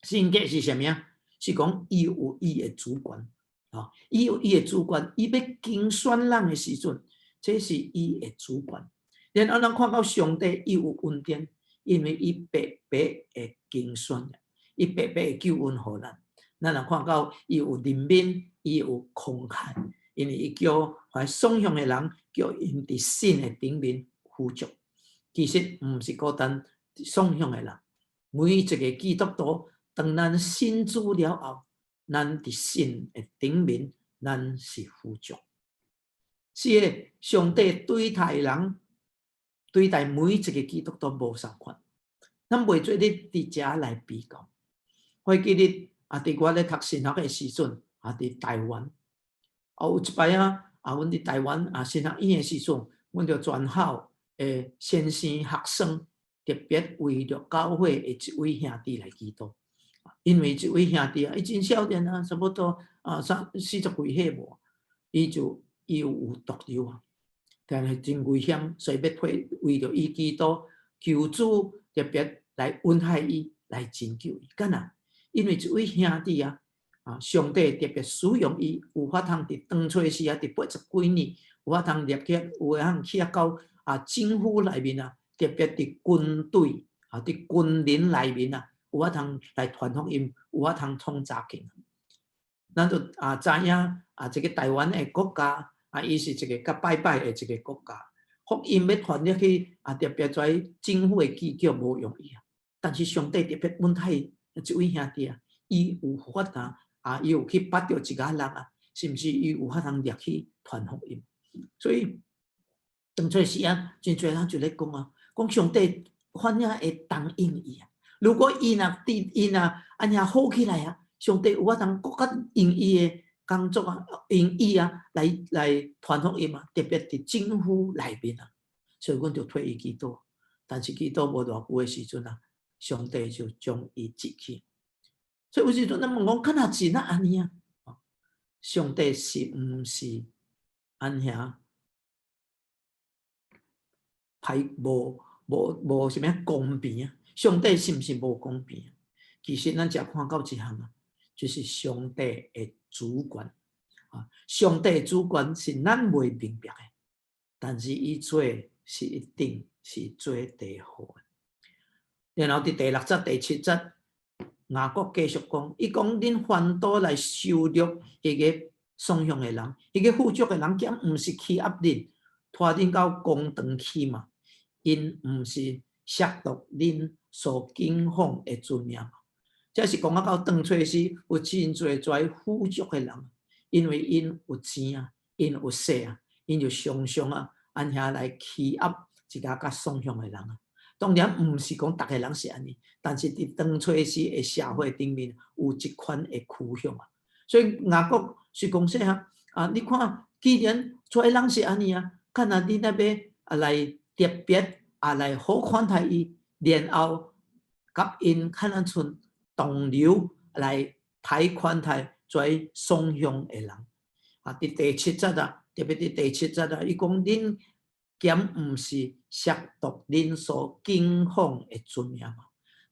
性格是啥物啊？是講伊有伊的主權啊，伊有伊的主權，伊欲揀選人的時陣，這是伊的主權。然後咱看到上帝伊有恩典，因為伊白白會揀選，伊白白會救恩予咱。咱若看到伊有憐憫，伊有慷慨，因為伊叫凡爽向的人，叫𪜶佇信的頂面富足。其實毋是孤單爽向的人，每一個基督徒，當咱信主了後，咱佇信的頂面，咱是富足。是的，上帝對待人，對待每一個基督徒無相仝，咱袂做咧佇遮來比較。我記得啊，佇我咧讀神學的時陣，啊，佇台灣，啊，有一擺啊，啊，阮佇台灣啊神學院的時陣，阮著全校的先生學生特別為著教會的一位兄弟來祈禱，因為這位兄弟啊，伊真少年啊，差不多啊三四十幾歲無，伊就伊有毒瘤啊，但是真危險，所以欲替為著伊基督求主特別來恩待伊，來拯救伊。敢若因為這位兄弟啊，上帝特別使用伊，有法通佇當初時啊，佇80幾年有法通入去，有法通去啊到政府內面啊，特別佇軍隊啊，佇軍人內面啊，有法通來傳福音，有法通創查經。咱就知影啊，這個台灣的國家啊，伊是一個較拜拜的一個國家，福音欲傳入去啊，特別在政府的機構無容易啊。但是上帝特別恩待這位兄弟啊，伊有法通啊，伊有去捌著一个人啊，甚至伊有法通入去傳福音。所以當初時啊，真濟人就咧講啊，講上帝反正會答應伊啊。如果伊若佇伊若按呢好起來啊，上帝有法通閣較用伊的工作啊，用伊啊來傳福音啊，特別佇政府內面啊，所以阮就替伊祈禱。但是祈禱無偌久的時陣啊，上帝就將伊接去。所以有時陣咱問講，敢若真啊按呢啊？上帝是毋是按遐歹無啥物公平啊？上帝是毋是無公平？其實咱才看到一項啊，就是上帝的主權啊！上帝的主權是咱袂明白的，但是伊做是一定是做第好的。然後佇第六節、第七節，雅各繼續講，伊講恁反倒來羞辱彼個喪鄉的人，彼個富足的人，敢毋是欺壓恁，拖恁到公堂去嘛？𪜶毋是褻瀆恁所敬奉的尊名嘛？這是講啊到當初時有真濟跩富足的人，因為𪜶有錢啊，𪜶有勢啊，𪜶就常常啊，按遐來欺壓一個較喪鄉的人啊。當然毋是講逐个人是按呢，但是佇當初時的社會頂面有這款的趨向啊。所以雅各是講說啊，你看，既然跩人是按呢啊，敢若你若欲來特別來好款待伊，然後佮𪜶可能賰同流來歹款待跩喪鄉的人。佇第七節啊，特別佇第七節啊，伊講恁敢毋是褻瀆恁所敬奉的尊名嘛？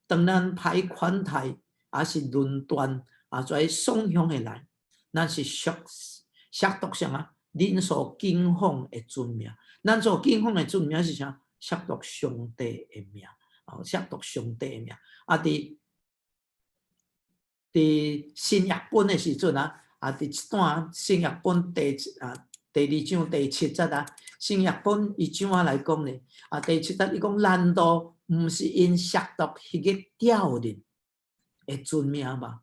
當咱歹款待，抑是論斷跩喪鄉的人，咱是褻瀆啥啊？恁所敬奉的尊名，咱所敬奉的尊名是啥？褻瀆上帝的名，褻瀆上帝的名。佇新譯本的時陣啊，佇這段新譯本第二章第七節啊，新譯本伊怎仔來講呢？第七節伊講，難道毋是𪜶褻瀆彼个吊恁的尊名嗎？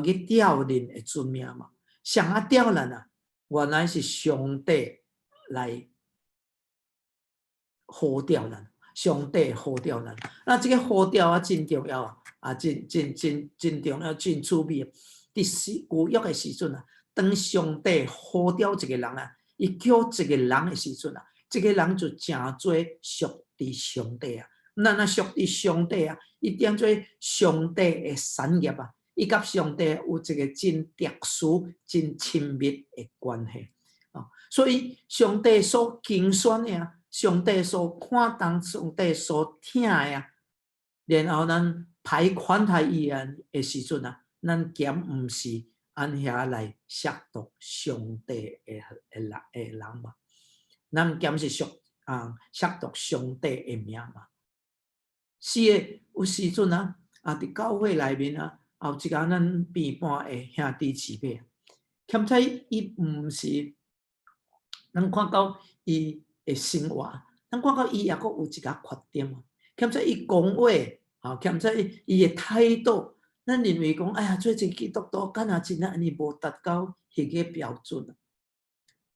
予彼个吊恁的尊名嘛？誰仔吊咱啊？原來是上帝來呼召咱，上帝呼召咱。那這個呼召啊，真重要啊！真真真真重要，真趣味。佇舊約的時陣啊，當上帝呼召一個人啊，伊叫一個人的時陣啊，這個人就成做屬佇上帝啊。咱若屬佇上帝啊，伊變做上帝的產業啊，伊佮上帝有一個真特殊、真親密的關係啊。所以上帝所揀選的啊，上帝所看重、上帝所疼的啊，然後咱歹款待伊啊的時陣啊，咱敢毋是按遐來褻瀆上帝的人嘛？咱敢是褻瀆上帝的名嘛？是的，有時陣啊，佇教會內面啊，有一個咱邊伴的兄弟姊妹，欠彩伊毋是，咱看到伊的生活，咱看到伊抑閣有一個缺點啊。欠彩伊講話，欠彩伊的態度，咱認為講，哎呀，做一個基督徒，敢若真按呢無達到彼個標準。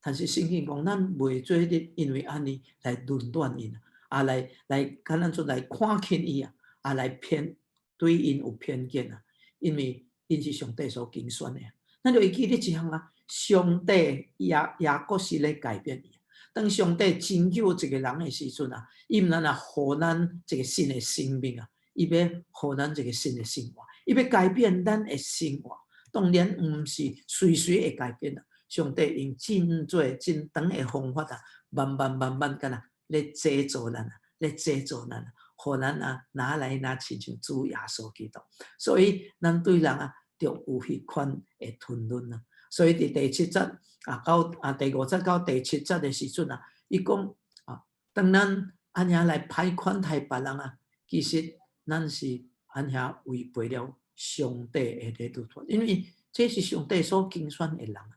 但是聖經講，咱袂做得因為按呢來論斷𪜶啊，來，敢若做來看輕伊啊，來偏對𪜶有偏見啊，因為𪜶是上帝所揀選的。咱就會記得一項啊，上帝也閣是咧改變伊。當上帝拯救一個人的時陣啊，伊毋但若予咱一個新的生命啊，伊欲予咱一個新的生活，伊欲改變咱的生活。當然毋是隨隨會改變啊。上帝用真濟真長的方法啊，慢慢慢慢敢若咧製造咱啊，咧製造咱啊，予咱啊若來若親像主耶穌基督。所以咱對人啊，著有彼款的吞忍啊。所以佇第七節啊到啊第五節到第七節的時陣啊，伊講啊，當咱按呢來歹款待別人啊，其實咱是按呢違背了上帝的律法，因為這是上帝所揀選的人啊。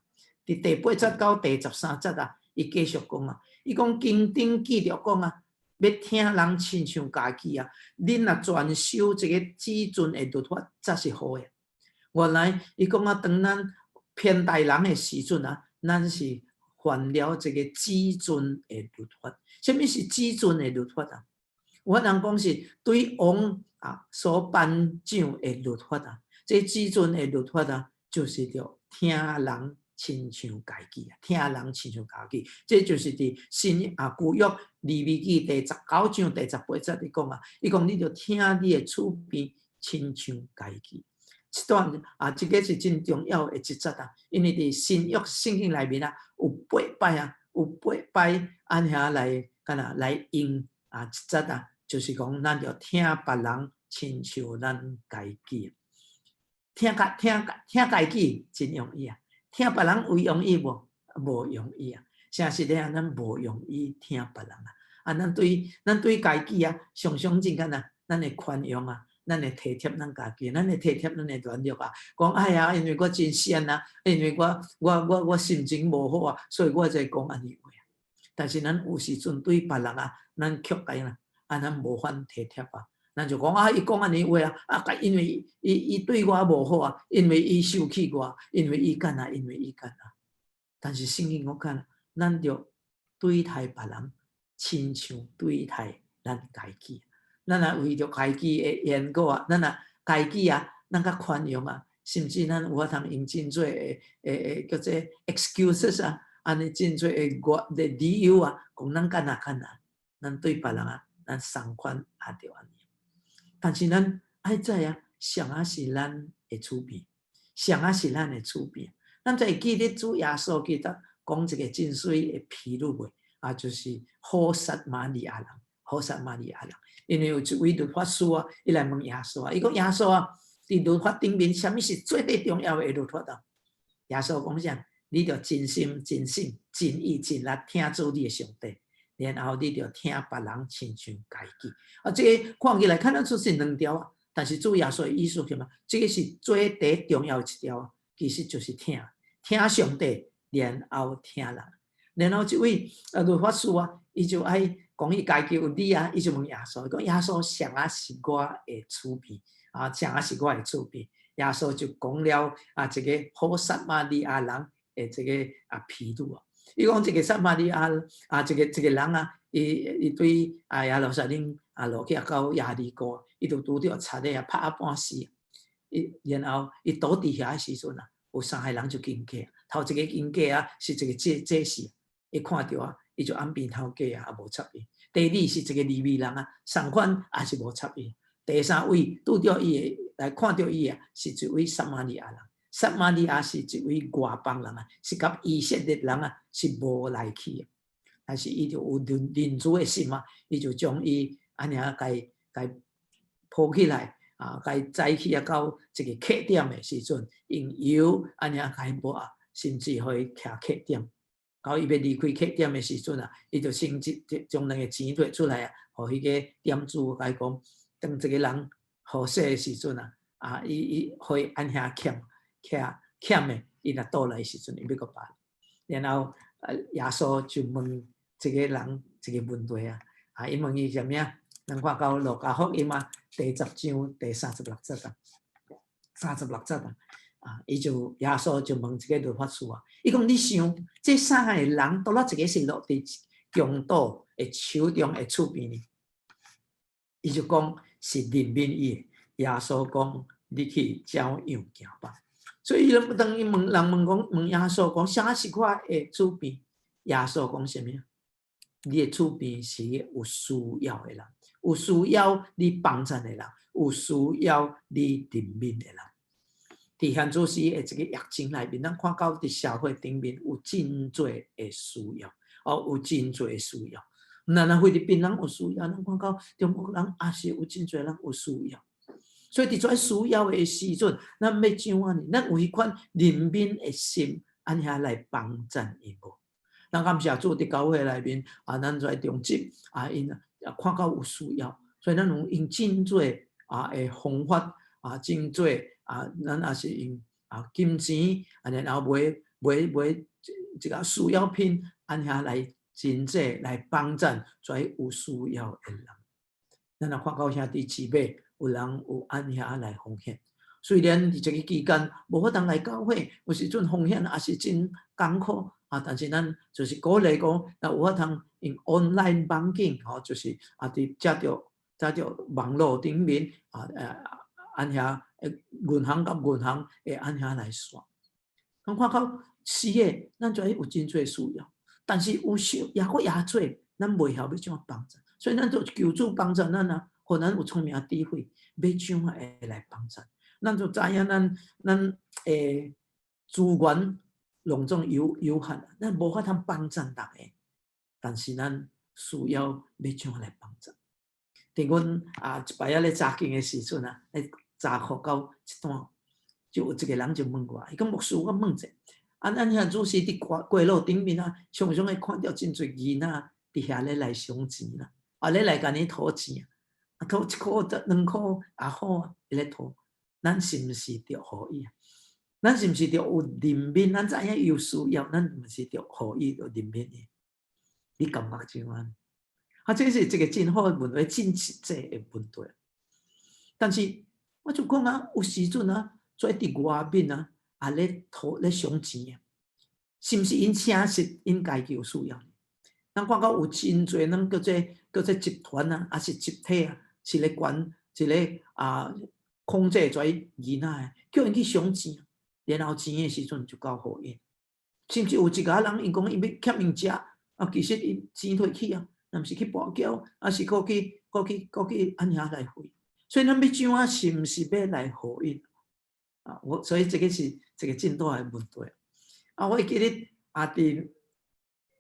佇第八節到第13節啊，伊繼續講啊，伊講經頂記著講啊，欲疼人親像家己啊，恁若全守這个至尊的律法，才是好的。原來伊講啊，當咱偏待人的時陣啊，咱是犯了這个至尊的律法。啥物是至尊的律法啊？有人講是對王啊所頒獎的律法啊。這至尊的律法啊，就是著疼人親像家己啊，疼人親像家己。這就是佇新啊舊約利未記第19章第18節佇講啊，伊講你著疼你的厝邊親像家己。這段啊，這个是真重要的一節啊，因為佇新約聖經內面啊，有八擺啊，有八擺按遐來，敢若來用啊，這節啊，就是講咱著疼別人親像咱家己。疼家疼疼家己真容易啊，疼別人有容易無？無容易啊。誠實咧，咱無容易疼別人啊。啊，咱對家己啊，常常真敢若，咱會寬容啊。咱會體貼咱家己，咱會體貼咱的軟弱啊。講哎呀，因為我真善啊，因為我心情無好啊，所以我才講按呢話啊。但是咱有時陣對別人啊，咱卻共啦，啊，咱無法體貼啊。咱就講啊，伊講按呢話啊，啊，因為伊對我無好啊，因為伊生氣我，因為伊干啊，因為伊干啊。但是聖經講看，咱著對待別人，親像對待咱家己。咱若為著家己的緣故啊，咱若家己啊，咱較寬容啊，甚至咱有法通用真濟的叫做 excuses 啊，按呢真濟的我的理由啊，講咱敢若敢若，咱對別人啊，咱相款也著按呢。但是咱愛知影，誰仔是咱的厝邊，誰仔是咱的厝邊。咱才會記得主耶穌基督講一個真媠的譬喻袂？啊，就是好撒瑪利亞人，好撒瑪利亞人。因為有一位律法師啊，伊來問耶穌啊，伊講耶穌啊，佇律法頂面，啥物是最最重要的律法啊？耶穌講啥？你著真心、真性、真意、真力疼主你的上帝，然後你著疼別人親像家己。啊，這个看起來看得出是兩條啊，但是主耶穌的意思是啥物？這个是最第重要的一條啊，其實就是疼，疼上帝，然後疼人。然後這位啊律法師啊，伊就愛講伊家己有理啊，伊就問耶穌，講耶穌誰仔是我的厝邊啊？誰仔是我的厝邊？耶穌就講了啊，一個好撒瑪利亞人的這个啊譬喻啊。伊講這个撒瑪利亞啊，這個人啊，伊對啊耶路撒冷啊落去到耶利哥，伊就拄著賊仔啊拍啊半死。伊然後伊倒佇遐的時陣啊，有三個人就經過，頭一個經過啊，是一個祭司，伊看著啊，伊就掩邊頭過啊，也無插伊。第二是一個利未人啊，相款也是無插伊。第三位拄著伊的來看著伊啊，是一位撒瑪利亞人。撒瑪利亞是一位外邦人啊，是佮以色列人啊是無來去的。但是伊就有仁慈的心啊，伊就將伊按呢共抱起來啊，共載去啊到一個客店的時陣，用油按呢共抹啊，甚至予伊徛客店。到伊欲離開客店的時陣啊，伊就先將兩個錢提出來啊，予彼個店主共伊講，當這个人好勢的時陣啊，啊，伊會按遐欠欠欠的，伊若倒來時陣，伊欲閣還。然後耶穌就問這個人一個問題啊，啊，伊問伊啥物啊？咱看到路加福音啊，第10章第36節啊，三十六節啊，啊，伊就耶穌就問這個律法師啊，伊講你想這三個人佗落一個是落佇強盜的手中的厝邊呢？伊就講是憐憫伊的。耶穌講你去照樣行吧。所以伊當伊問人問講問耶穌講啥是我的厝邊？耶穌講啥物？你的厝邊是有需要的人，有需要你幫贊的人，有需要你憐憫的人。佇現此時的這个疫情內面，咱看到佇社會頂面有真濟的需要，哦，有真濟的需要。毋但若菲律賓人有需要，咱看到中國人也是有真濟人有需要。所以佇這需要的時陣，咱欲怎按呢？咱有彼款憐憫的心，按遐來幫贊𪜶無？咱感謝主佇教會內面，啊，咱在中職啊，𪜶啊看到有需要，所以咱有用真濟啊的方法啊，真濟啊，咱也是用啊金錢，啊然後買買買這個需要品，按遐來真濟來幫贊這有需要的人。咱若看到兄弟姊妹有人有按遐來奉獻，雖然佇這個期間無法通來教會，有時陣奉獻也是真艱苦啊，但是咱就是鼓勵講，若有法通用 online banking 吼，就是啊，佇藉著藉著網路頂面啊，按遐銀行佮銀行會按遐來刷。咱看到是的，咱遮有真濟需要，但是有時抑閣也濟，咱袂曉欲怎幫助，所以咱就求主幫助咱啊，予咱有聰明智慧，欲怎會來幫助。咱就知影咱咱的資源攏總有有限，咱無法通幫贊逐个，但是咱需要欲怎來幫助。佇阮啊一擺仔咧查經的時陣啊，咧查課到一段，就有一個人就問我，伊講牧師，我問者，啊，咱遐主是佇街路頂面啊，常常會看著真濟囡仔佇遐咧來賞錢啦，啊咧來共你討錢啊，討一箍、兩箍也好啊，伊咧討，咱是毋是著予伊啊？咱是毋是著有憐憫？咱知影有需要，咱毋是著予伊著憐憫伊？你感覺怎按？啊，這是一個真好的問題，真實際的問題。但是我就講啊，有時陣啊，做佇外面啊，啊咧討咧賞錢啊，是毋是𪜶誠實𪜶家己有需要？咱看到有真濟咱叫做叫做集團啊，抑是集體啊，是咧管一個啊控制這囡仔的，叫𪜶去賞錢，然後錢的時陣就交予𪜶。甚至有一个人，𪜶講𪜶欲欠𪜶食，啊，其實𪜶錢提去啊，若毋是去跋筊，抑是閣去閣去閣去按遐來花。所以咱欲怎啊？是毋是欲來予𪜶？啊，我所以這個是一個真大的問題。啊，我會記得啊，佇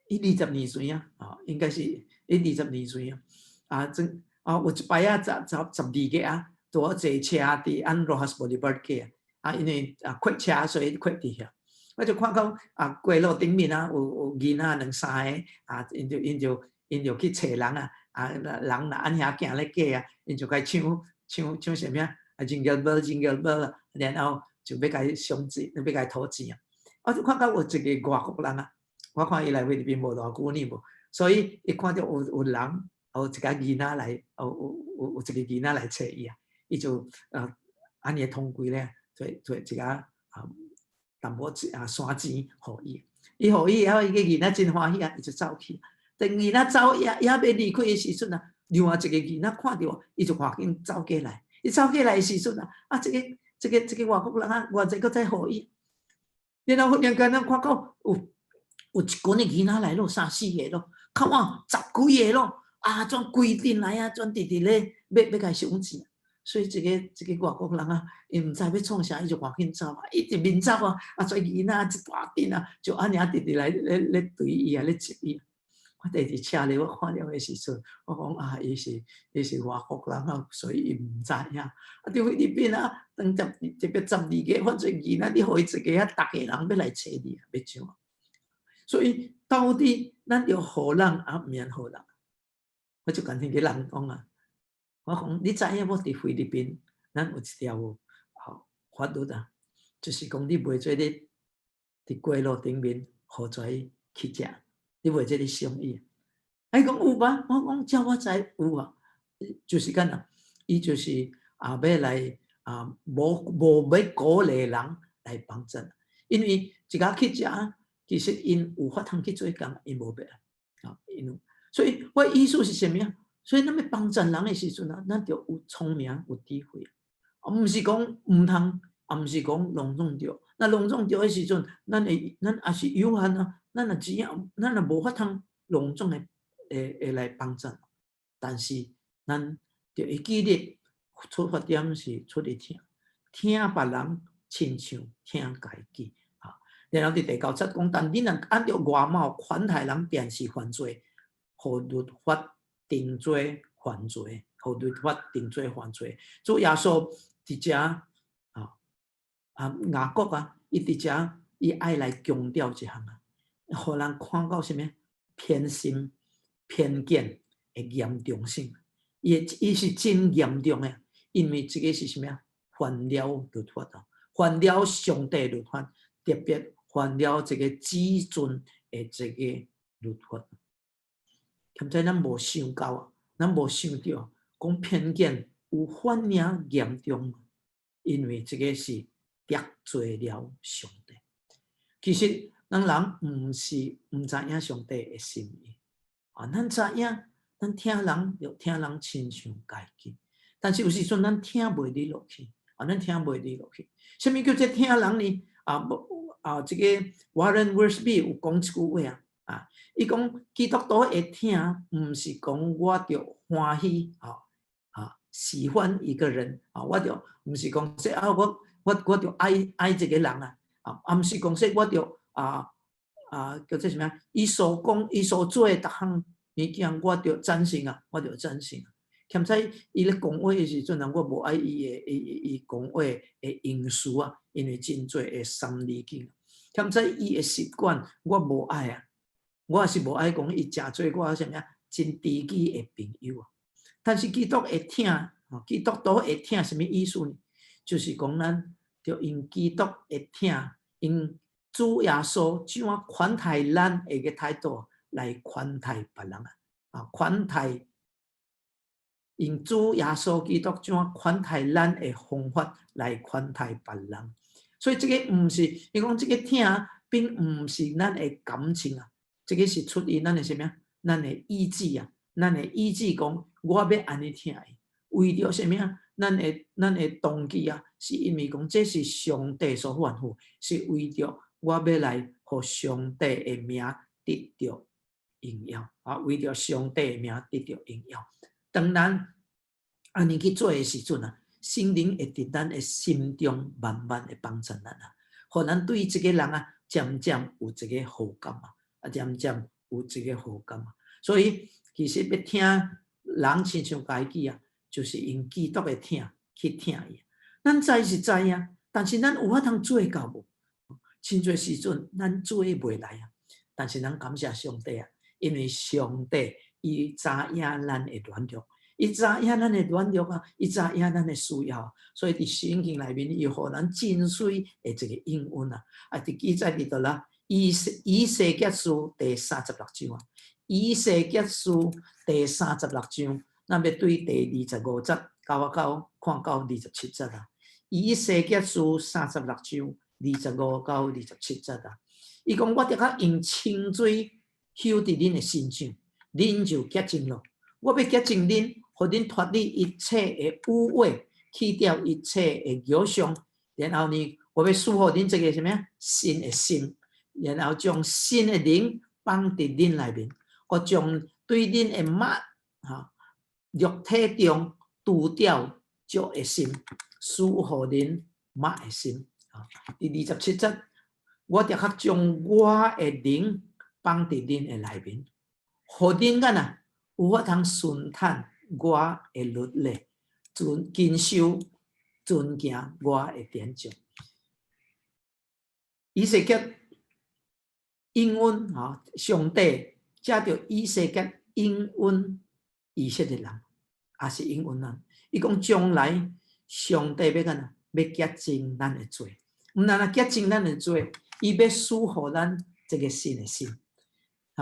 伊二十年前啊，啊，應該是伊二十年前啊，啊，真啊，有一擺啊，十十十二月啊，拄好坐車佇按 Roxas Boulevard 過啊，因為啊，缺車所以缺佇遐。我就看到啊，街路頂面啊，有有囡仔兩三个啊，𪜶就𪜶就𪜶就去揣人啊，啊，人若按遐行咧過啊，𪜶就共唱唱唱啥物啊？啊，Jingle bell jingle bell 啊，然後就欲共賞錢，欲共討錢啊。我就看到有一個外國人啊，我看伊來菲律賓無偌久呢無，所以伊看著有有人，有一个囡仔來，有有有有一個囡仔來揣伊啊，伊就啊按呢通規咧，揣揣一个啊淡薄仔啊散錢予伊，伊予伊後，伊個囡仔真歡喜啊，伊就走去。等囡仔走也也欲離開的時陣啊，另外一個囡仔看著伊就趕緊走過來。伊走過來的時陣啊，啊，這個這個這個外國人啊，偌濟閣再予伊。然後忽然間咱看到有有一群的囡仔來咯，三四個咯，較晚十幾個咯，啊，怎規陣來啊，怎直直咧欲欲共賞錢。所以這個這個外國人啊，伊毋知欲創啥，伊就趕緊走啊，一直面走啊，啊，所以囡仔一大陣啊，就按呢直直來咧咧追伊啊，咧接伊。我佇佇車裡，我看著的時陣，我講啊，伊是伊是外國人啊，所以伊毋知影。啊，佇菲律賓啊，當十特別十二個犯罪囡仔，你予伊一个啊，逐个人欲來揣你啊，欲怎？所以到底咱著予人啊，毋免予人？我就共彼個人講啊，我講你知影無？佇菲律賓，咱有一條吼法律啊，就是講你袂做咧佇街路頂面予跩去食。你袂做咧賞伊？伊講有吧？我講照我知有啊，就是敢若，伊就是啊，欲來啊，無無欲鼓勵人來幫贊，因為一個去食，其實𪜶有法通去做工，𪜶無欲啊，𪜶所以我意思是啥物啊？所以咱欲幫贊人的時陣啊，咱著有聰明有智慧，啊，毋是講毋通，也毋是講攏總著。若攏總著的時陣，咱會咱也是有限啊。咱若只要咱若無法通攏總的會會來幫贊，但是咱著會記得出發點是出佇疼，疼別人。親像疼家己。啊，然後佇第九節講，但恁若按著外貌款待人，便是犯罪，予律法定做犯罪，予律法定做犯罪。主耶穌佇遮雅各啊，伊佇遮伊愛來強調一項啊，予人看到啥物偏心、偏見的嚴重性。伊是真嚴重的，因為這个是啥物啊？犯了律法啊，犯了上帝律法，特別犯了這个至尊的這个律法。現在咱無想到啊，咱無想著講偏見有遐爾嚴重，因為這个是得罪了上帝。其實咱人毋是毋知影上帝的心意啊，咱知影，咱疼人著疼人親像家己，但是有時陣咱疼袂入落去，啊，咱疼袂入落去。啥物叫做疼人呢？啊，無啊，這个 Warren Wiersbe 有講一句話啊，伊講基督徒的疼，毋是講我著歡喜，喜歡一個人啊，我著毋是講說啊，我著愛這个人啊，毋是講說我著叫做啥物啊？伊所講伊所做的逐項物件，我著贊成啊，我著贊成。欠在伊咧講話的時陣啊，我無愛伊的伊講話的用詞啊，因為真濟的三字經。欠在伊的習慣，我無愛啊，我也是無愛講伊誠做我啥物啊，真知己的朋友啊。但是基督的疼，基督徒的疼啥物意思呢？就是講咱著用基督的疼，用主耶穌怎樣款待咱的個態度來款待別人啊！款待用主耶穌基督怎樣款待咱的方法來款待別人。所以這个毋是，伊講這个疼，並毋是咱的感情啊，這个是出於咱的啥物啊？咱的意志啊，咱的意志講，我欲按呢疼伊，為著啥物啊？咱的動機啊，是因為講這是上帝所吩咐，是為著我欲來予上帝的名得著榮耀啊，為著上帝的名得著榮耀。當咱按呢去做的時陣啊，聖靈會佇咱的心中慢慢的幫助咱啊，予咱對這个人啊，漸漸有一个好感啊，漸漸有一个好感啊。所以其實欲疼人親像家己啊，就是用基督的疼去疼伊。咱知是知影，但是咱有法通做到無？真濟時陣咱做袂來啊。但是咱感謝上帝啊，因為上帝伊知影咱的軟弱，伊知影咱的軟弱啊，伊知影咱的需要，所以佇聖經內面，伊予咱真媠的一个應允啊！佇記載佇佗啦，以西結書第三十六章啊，以西結書第三十六章，咱欲對第25節到看到27節啊。以西結書三十六章25到27節啊，伊講我著較用清水溼佇恁的身上，恁就潔淨咯。我欲潔淨恁，予恁脫離一切的污穢，去掉一切的偶像。然後呢，我欲賜予恁這个啥物啊？新的心，然後將新的靈放佇恁內面。我將對恁的肉肉體中除掉石的心，賜予恁肉的心。第27節，我著較將我的靈放佇恁的內面，予恁敢若有法通順趁我的律例，遵守遵行我的典章。以西結應允上帝藉著以西結應允以色列人，也是應允咱。伊講將來上帝欲按怎？欲潔淨咱的罪，毋但若潔淨咱的罪，伊欲賜予咱這个新的心，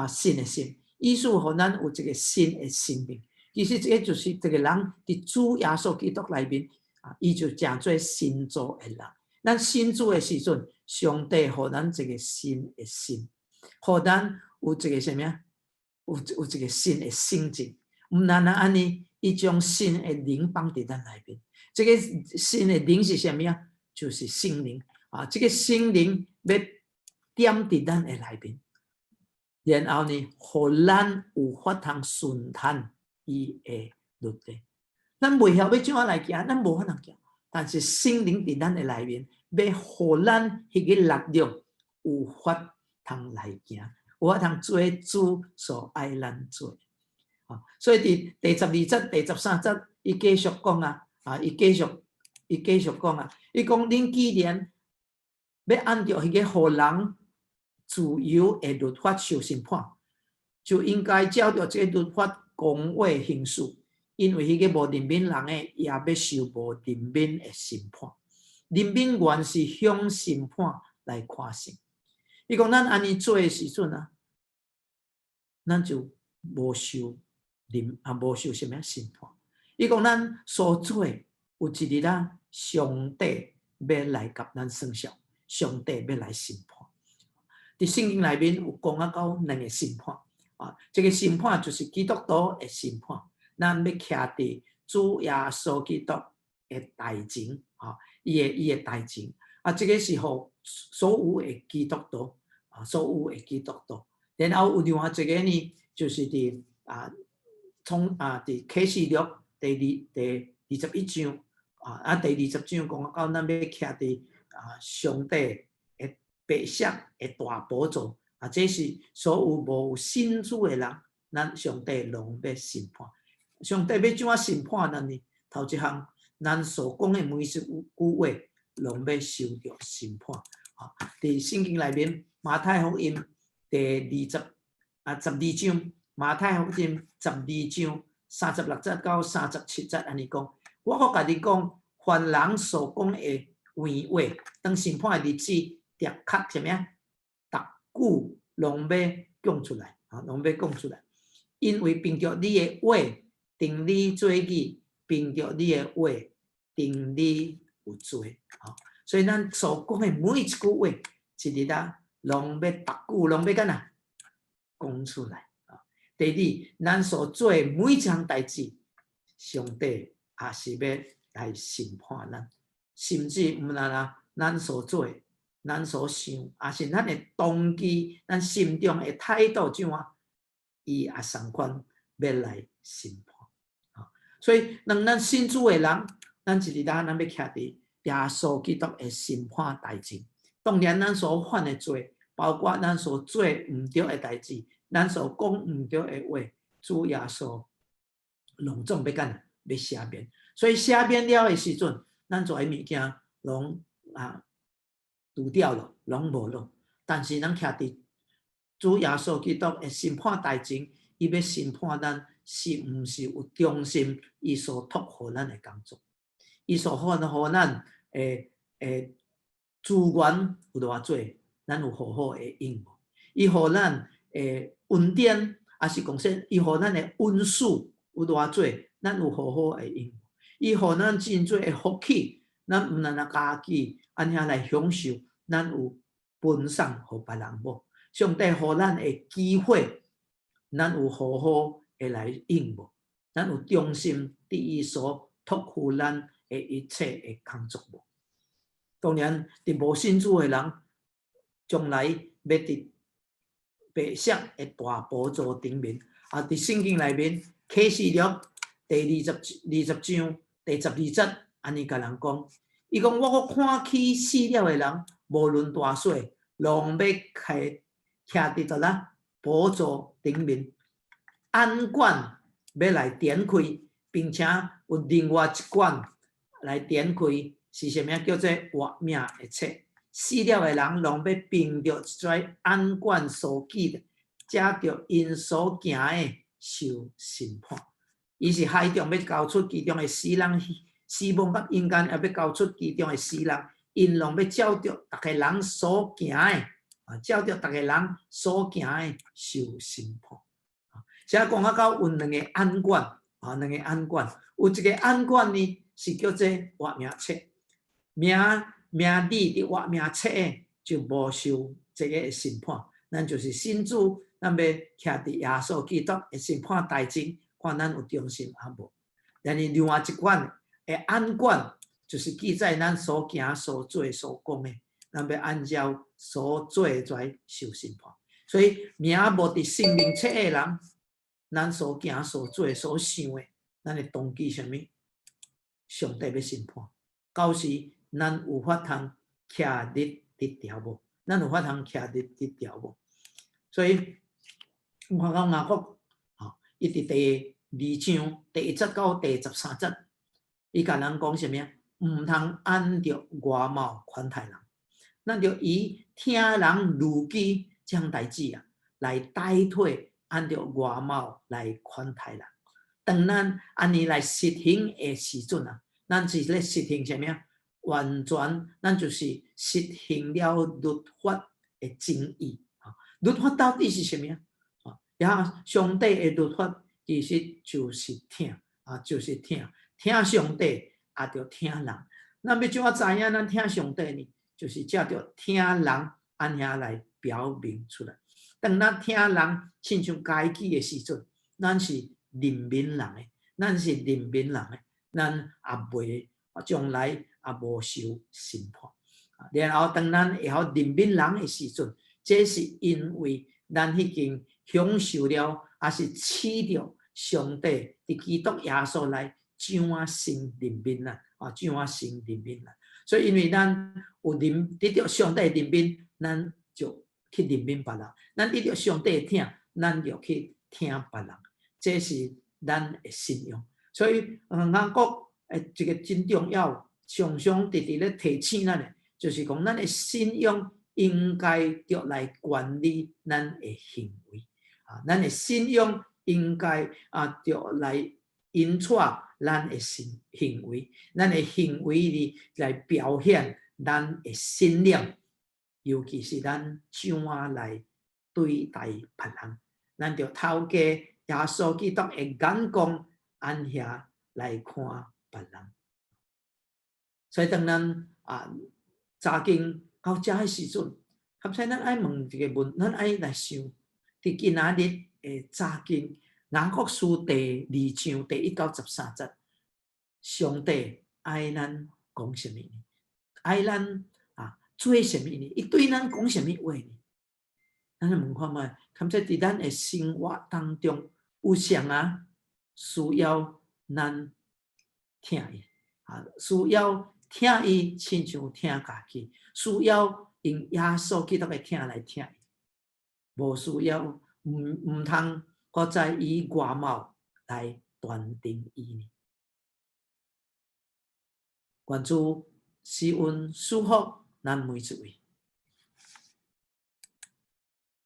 新的心，意思予咱有一个新的生命。其實這个就是這个人佇主耶穌基督內面啊，伊就成做新造的人。咱信主的時陣，上帝予咱一个新的心，予咱有一个啥物啊？有一个新的性質。毋但若按呢，伊將新的靈放佇咱內面。這个新的靈是啥物啊？就是聖靈啊！這个聖靈欲點佇咱的內面，然後呢，予咱有法通順趁伊的律例。咱袂曉欲怎樣來行，咱無法通行。但是聖靈佇咱的內面，欲予咱彼个力量有法通來行，有法通做主所愛咱做。啊，所以佇第12節、第13節，伊繼續講啊，啊，伊繼續講啊，伊講恁既然欲按著彼个予人自由的律法受審判，就應該照著這个律法公話行事，因為彼个無憐憫人的，也欲受無憐憫的審判。憐憫原是向審判來誇勝。伊講咱按呢做的時陣啊，咱就無受憐啊，無受啥物審判。伊講咱所做的有一日啊，上帝欲來共咱算賬，上帝欲來審判。佇聖經內面有講啊到兩個審判啊，這个審判就是基督徒的審判，咱欲徛佇主耶穌基督的台前啊，伊的台前啊，這个是予所有的基督徒啊，所有的基督徒。然後有另外一個呢，就是佇啊，從啊佇啟示錄第21章啊，啊第二十章講到咱欲徛佇啊上帝的白色的大寶座啊，這是所有無信主的人，咱上帝攏欲審判。上帝欲怎仔審判咱呢？頭一項，咱所講的每一句話，攏欲受著審判。啊，佇聖經內面，馬太福音第二十啊十二章，馬太福音十二章36節到37節按呢講，我閣共你講，凡人所講的謊話，當審判的日子，的確啥物啊？逐句攏欲講出來，啊，攏欲講出來。因為憑著你的話，定你做義；憑著你的話，定你有罪。啊，所以咱所講的每一句話，一日啊，攏欲逐句攏欲按怎講出來。啊，第二，咱所做的每一項代誌，上帝也是欲來審判咱，甚至毋但啊，咱所做的、咱所想，抑是咱的動機、咱心中的態度怎啊，伊也仝款欲來審判。啊，所以當咱信主的人，咱一日啊，咱欲徛佇耶穌基督的審判台前。當然，咱所犯的罪，包括咱所做毋對的代誌，咱所講毋對的話，主耶穌攏總欲按怎欲赦免。所以赦免了的時陣，咱做的物件攏啊除掉了，攏無了。但是咱徛佇主耶穌基督的審判台前，伊欲審判咱是毋是有忠心，伊所託予咱的工作，伊所予咱的資源有偌濟，咱有好好的用無？伊予咱的恩典，抑是講說，伊予咱的恩賜有偌濟，咱有好好的用無？伊予咱真濟的福氣，咱毋但若家己按呢來享受，咱有分送予別人無？上帝予咱的機會，咱有好好的來用無？咱有忠心佇伊所託付咱的一切的工作無？當然，佇無信主的人，將來欲佇白色的大寶座頂面。啊，佇聖經內面啟示錄第20章第12節，按呢共人講，伊講我閣看起死了的人，無論大細，攏欲徛徛佇佗啦寶座頂面，案卷欲來展開，並且有另外一卷來展開，是啥物叫做活命的冊。死了的人攏欲憑著這案卷所記的，照著𪜶所行的受審判。伊是海中欲交出其中的死人，死亡佮陰間也欲交出其中的死人，𪜶攏欲照著逐个人所行的，啊，照著逐个人所行的受審判。這講啊到有兩個案卷，啊，兩個案卷，有一個案卷呢是叫做活命冊，名字佇活命冊的就無受這個審判。咱就是信主，咱欲徛佇耶穌基督的審判台前，看咱有忠心抑無。但是另外一款的案卷，就是記載咱所行、所做、所講的，咱欲按照所做的來受審判。所以名無佇生命冊的人，咱所行、所做、所想的，咱的動機啥物，上帝欲審判。到時咱有法通徛立得牢無？咱有法通徛立得牢無？所以我看到雅各，吼，伊佇第二章第一節到第十三節，伊共人講啥物啊？毋通按著外貌款待人，咱著以疼人如己這項代誌啊，來代替按著外貌來款待人。當咱按呢來實行的時陣啊，咱是咧實行啥物啊？完全咱就是實行了律法的精義。律法到底是啥物啊？啊，上帝的律法其實就是疼啊，就是疼，疼上帝也著疼人。咱欲怎啊知影咱疼上帝呢？就是藉著疼人按遐來表明出來。當咱疼人親像家己的時陣，咱是憐憫人的，咱是憐憫人的，咱也袂將來也無受審判。然後當咱會曉憐憫人的時陣，這是因為咱已經享受了，抑是賜著上帝佇基督耶穌內怎啊先憐憫咱，啊怎啊先憐憫咱。所以因為咱有憐得著上帝的憐憫，咱就去憐憫別人；咱得著上帝的疼，咱就去疼別人。這是咱的信仰。所以，雅各一個真重要，常常直直咧提醒咱的，就是講咱的信仰應該著來管理咱的行為。啊，咱的信仰應該啊，著來引帶咱的行行為，咱的行為裡來表現咱的信念，尤其是咱怎啊來對待別人，咱著透過耶穌基督的眼光，按遐來看別人。所以當咱啊查經到遮的時陣，合使咱愛問一個問，咱愛來想，佇今仔日的查經雅各書第二章第一到十三節，上帝愛咱講啥物呢？愛咱啊做啥物呢？伊對咱講啥物話呢？咱來問看覓，堪使佇咱的生活當中有啥啊需要咱疼伊啊？需要疼伊，親像疼家己；需要用耶穌基督的疼來疼伊，無需要毋通閣再以外貌來斷定伊呢？願主賜恩賜福咱每一位。